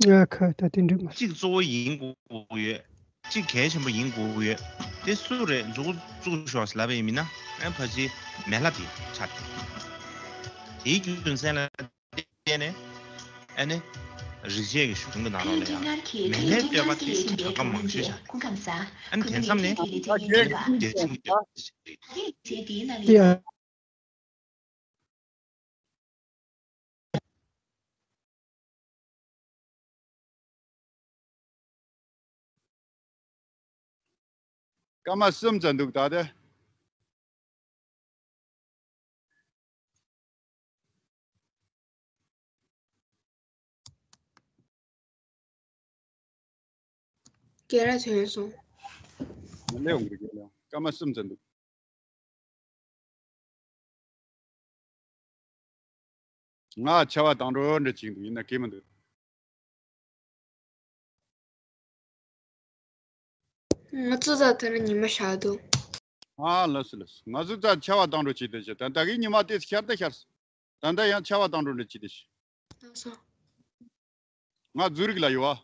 ཨ་ཁ་ད་དེ་འགྲིག་མ། གཅིག་གཙོ་བོ་ཡིན་དགོས་ཡོད། གཅིག་གལ་ཆེན་པོ་ཡིན་དགོས་ཡོད། དེ་སུ་རེད་མཛུབ་གུ་བཙུགས་ཤོག་ཟེར་ལབ་པ་ཡིན་མིན་ན། ཨ་ཕ་ཅི་མེ་ལྷ་དེ་ཆགས་ཏེ། དེའི་རྒྱུ་མཚན་ལ་བརྟེན་ནས། ཨ་ནི། རིག་བྱེད་ཀྱི་གཞུང་གི་ནང་ལོགས་ལ་ཡང་མེ་ལྷའི་བསྟོད་པ་དེ་དྲག་པོ་མང་ཤོས་ཤག་ཨ་ནི་དེང་སང་ནི་གལ་ཆེན་པོ་ཡོད། སྐར་མ་གསུམ་ཙམ་འདུག་ད་ལྟ། སྐད་ར་ཐོན་སོང་། མ་སླེབས་འོང་གི་རེད་ལ་སྐར་མ་གསུམ་ཙམ་འདུག་ང་ཆར་པ་དང་འགྲོ་འདྲ་ཅིག་འདུག་ཡིན་ན་གལ་མི་འདུག་ང་ཚོ་ད་ལྟ་ཉི་མ་ཤར་འདུག་ཨ་ལགས་སོ་ལགས་སོ། ང་ཚོ་ད་ཆར་པ་དང་འགྲོ་ཅིག་འདུག་ཞེས་ད་ད་གིན་ཉི་མ་དེ་ཤར་ད་ཤར། ད་ལྟ་ཡང་ཆར་པ་དང་འགྲོ་འདྲ་ཅིག་འདུག་ཞེས། ལགས་སོ། ང་ཛུ་རིག་ལ་ཡོད་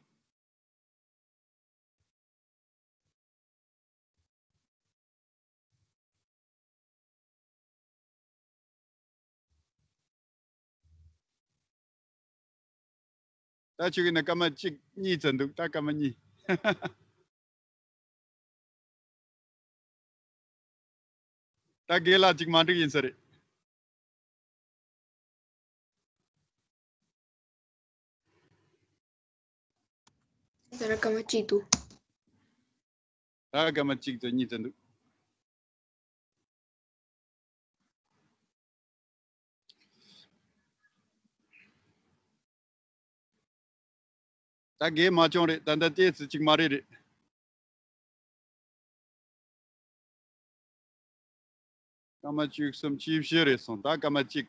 ཨ། ད་ཆུ་གི་ནི་སྐར་མ་གཅིག་གཉིས་ཙམ་འདུག་ད་སྐར་མ་གཉིས། ད་རྒན་ལགས་ཅིག་མ་འགྲིག་ཡིན་ས་རེད། ད་ར་སྐར་མ་གཅིག་འདུག་ད་སྐར་མ་གཅིག་དང་གཉིས་ཙམ་འདུག་ད་རྒན་མ་བྱུང་རེད། ད་ལྟ་ཏོག་ཙམ་ཅིག་མ་རེད་རེད། སྐར་མ་བཅུ་གསུམ་བཅུ་བཞི་རེད་སོང་། ད་སྐར་མ་གཅིག་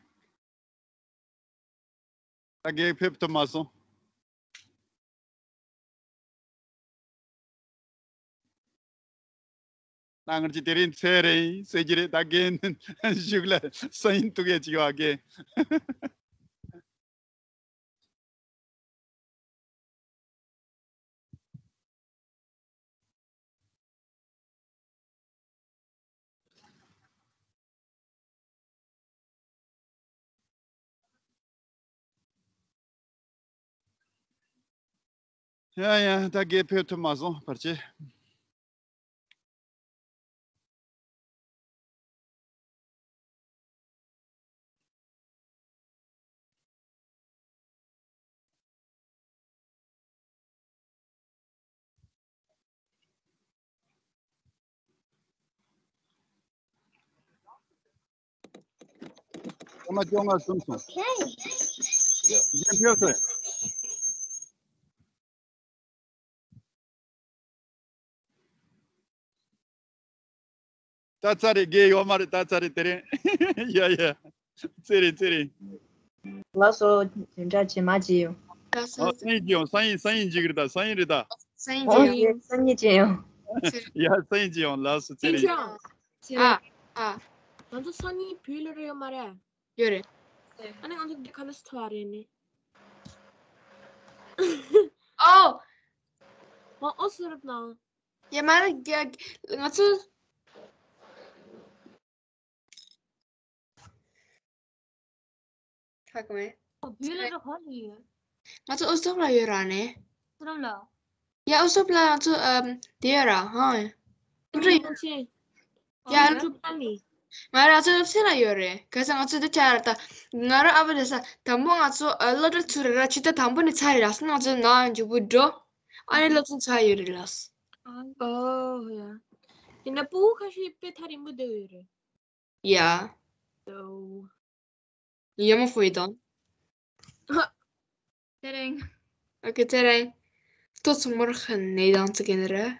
ད་རྒན་ཕེབས་ཐུབ་མ་སོང་། ད་ང་ཚོ་དེ་རིང་ཚེ་རིང་ཟེར་གྱི་རེད། ད་རྒན་གཞུག་ལ་སང་ཉིན་ཐུག་ཡས་ཅིག་ཡོད་རྒན། ཡ་ཡ། ད་རྒན་ཕེབས་ཐུབ་མ་སོང་བར་ཆད། སྐར་མ་བཅོ་ལྔ་གསུམ་སོང་། རྒན་ཕེབས་སོང་། ད་ཚར་རེད། རྒན་ཡོད་མ་རེད། ད་ཚར་རེད་དེ་རིང་། ཡ་ཡ། ཚེ་རིང་ཚེ་རིང་། ལགས་སོ། བདེ་འཇགས་བྱེད་མ་བྱེད་ཡོང་། ལགས་སོ། ཨ། སང་ཉིན་ཅི་ཡོང་། སང་ཉིན། སང་ཉིན་ཅིག་རེད་ད། སང་ཉིན་རེད་ད། སང་ཉིན་ཨོ་ཅི་ཡོང་། སང་ཉིན་ཅི་ཡོང་། ཡ། སང་ཉིན་ཅི་ཡོང་། ལགས་སོ། ཚེ་རིང་། ཨ། ཨ། ང་ཚོ་སང་ཉིན་བོད་ལ་རེད་ཡོད་མ་རེད། ཡོད་རེད། ཨ་ནི་ང་ཚོ་འདི་ག་ལ་སི་ཐོ་བ་རེད་ནི། ཨོ། ཨོ་ཨོ་སི་རབ་ལ། ཡ་མ་ར་རྒྱ་ང་ཚོ། ཧ་གོ་མེད། ཨོ་བོད་ལ་ར་ག་ལ་ཡོད། ང་ཚོ་ཨོ་སི་ཐོབ་ལ་ཡོད་ར་ནི། སི་རབ་ལ། ཡ་ཨོ་སི་ཐོབ་ལ་ང་ཚོ་ཨམ་དེ་ཡོད་ར་ཧ། སློབ་གྲྭ་ཡོད། ཡ་སློབ་གྲྭ་ནི། ང་རང་ཚོ་སློབ་ཆེན་ལ་ཡོད་རེད། ག་ས་ང་ཚོ་འདི་ཆ་ར་ད། ང་རང་ཨ་ཕ་ལ་ས་དང་པོ་ང་ཚོ་ཨ་སློབ་གྲྭ་ཚུར་ར་ཕྱི་ཟླ་དང་པོ་ནས་ཚར་རེད་ལགས་སོ། ང་ཚོ་ནང་མཇུག་པུ་འགྲོ། ཨ་ནི་སློབ་ཆེན་ཚར་ཡོད་རེད་ལགས་སོ། ཨོ་ཡ། ཡིན་ན་སྤུ་གུ་ཁ་ཤས་དཔེ་ཐག་རིང་པོ་བསྡད་ཡོད་རེད། ཡ། ཡ་མ་ཧྥུའེ་དང་། ཚེ་རིང་། ཨོ་ཁེ་ཚེ་རིང་། ཏོ་ཚང་མར་ཁ་ནས་དང་ཚིག་གི་ནི་རེད།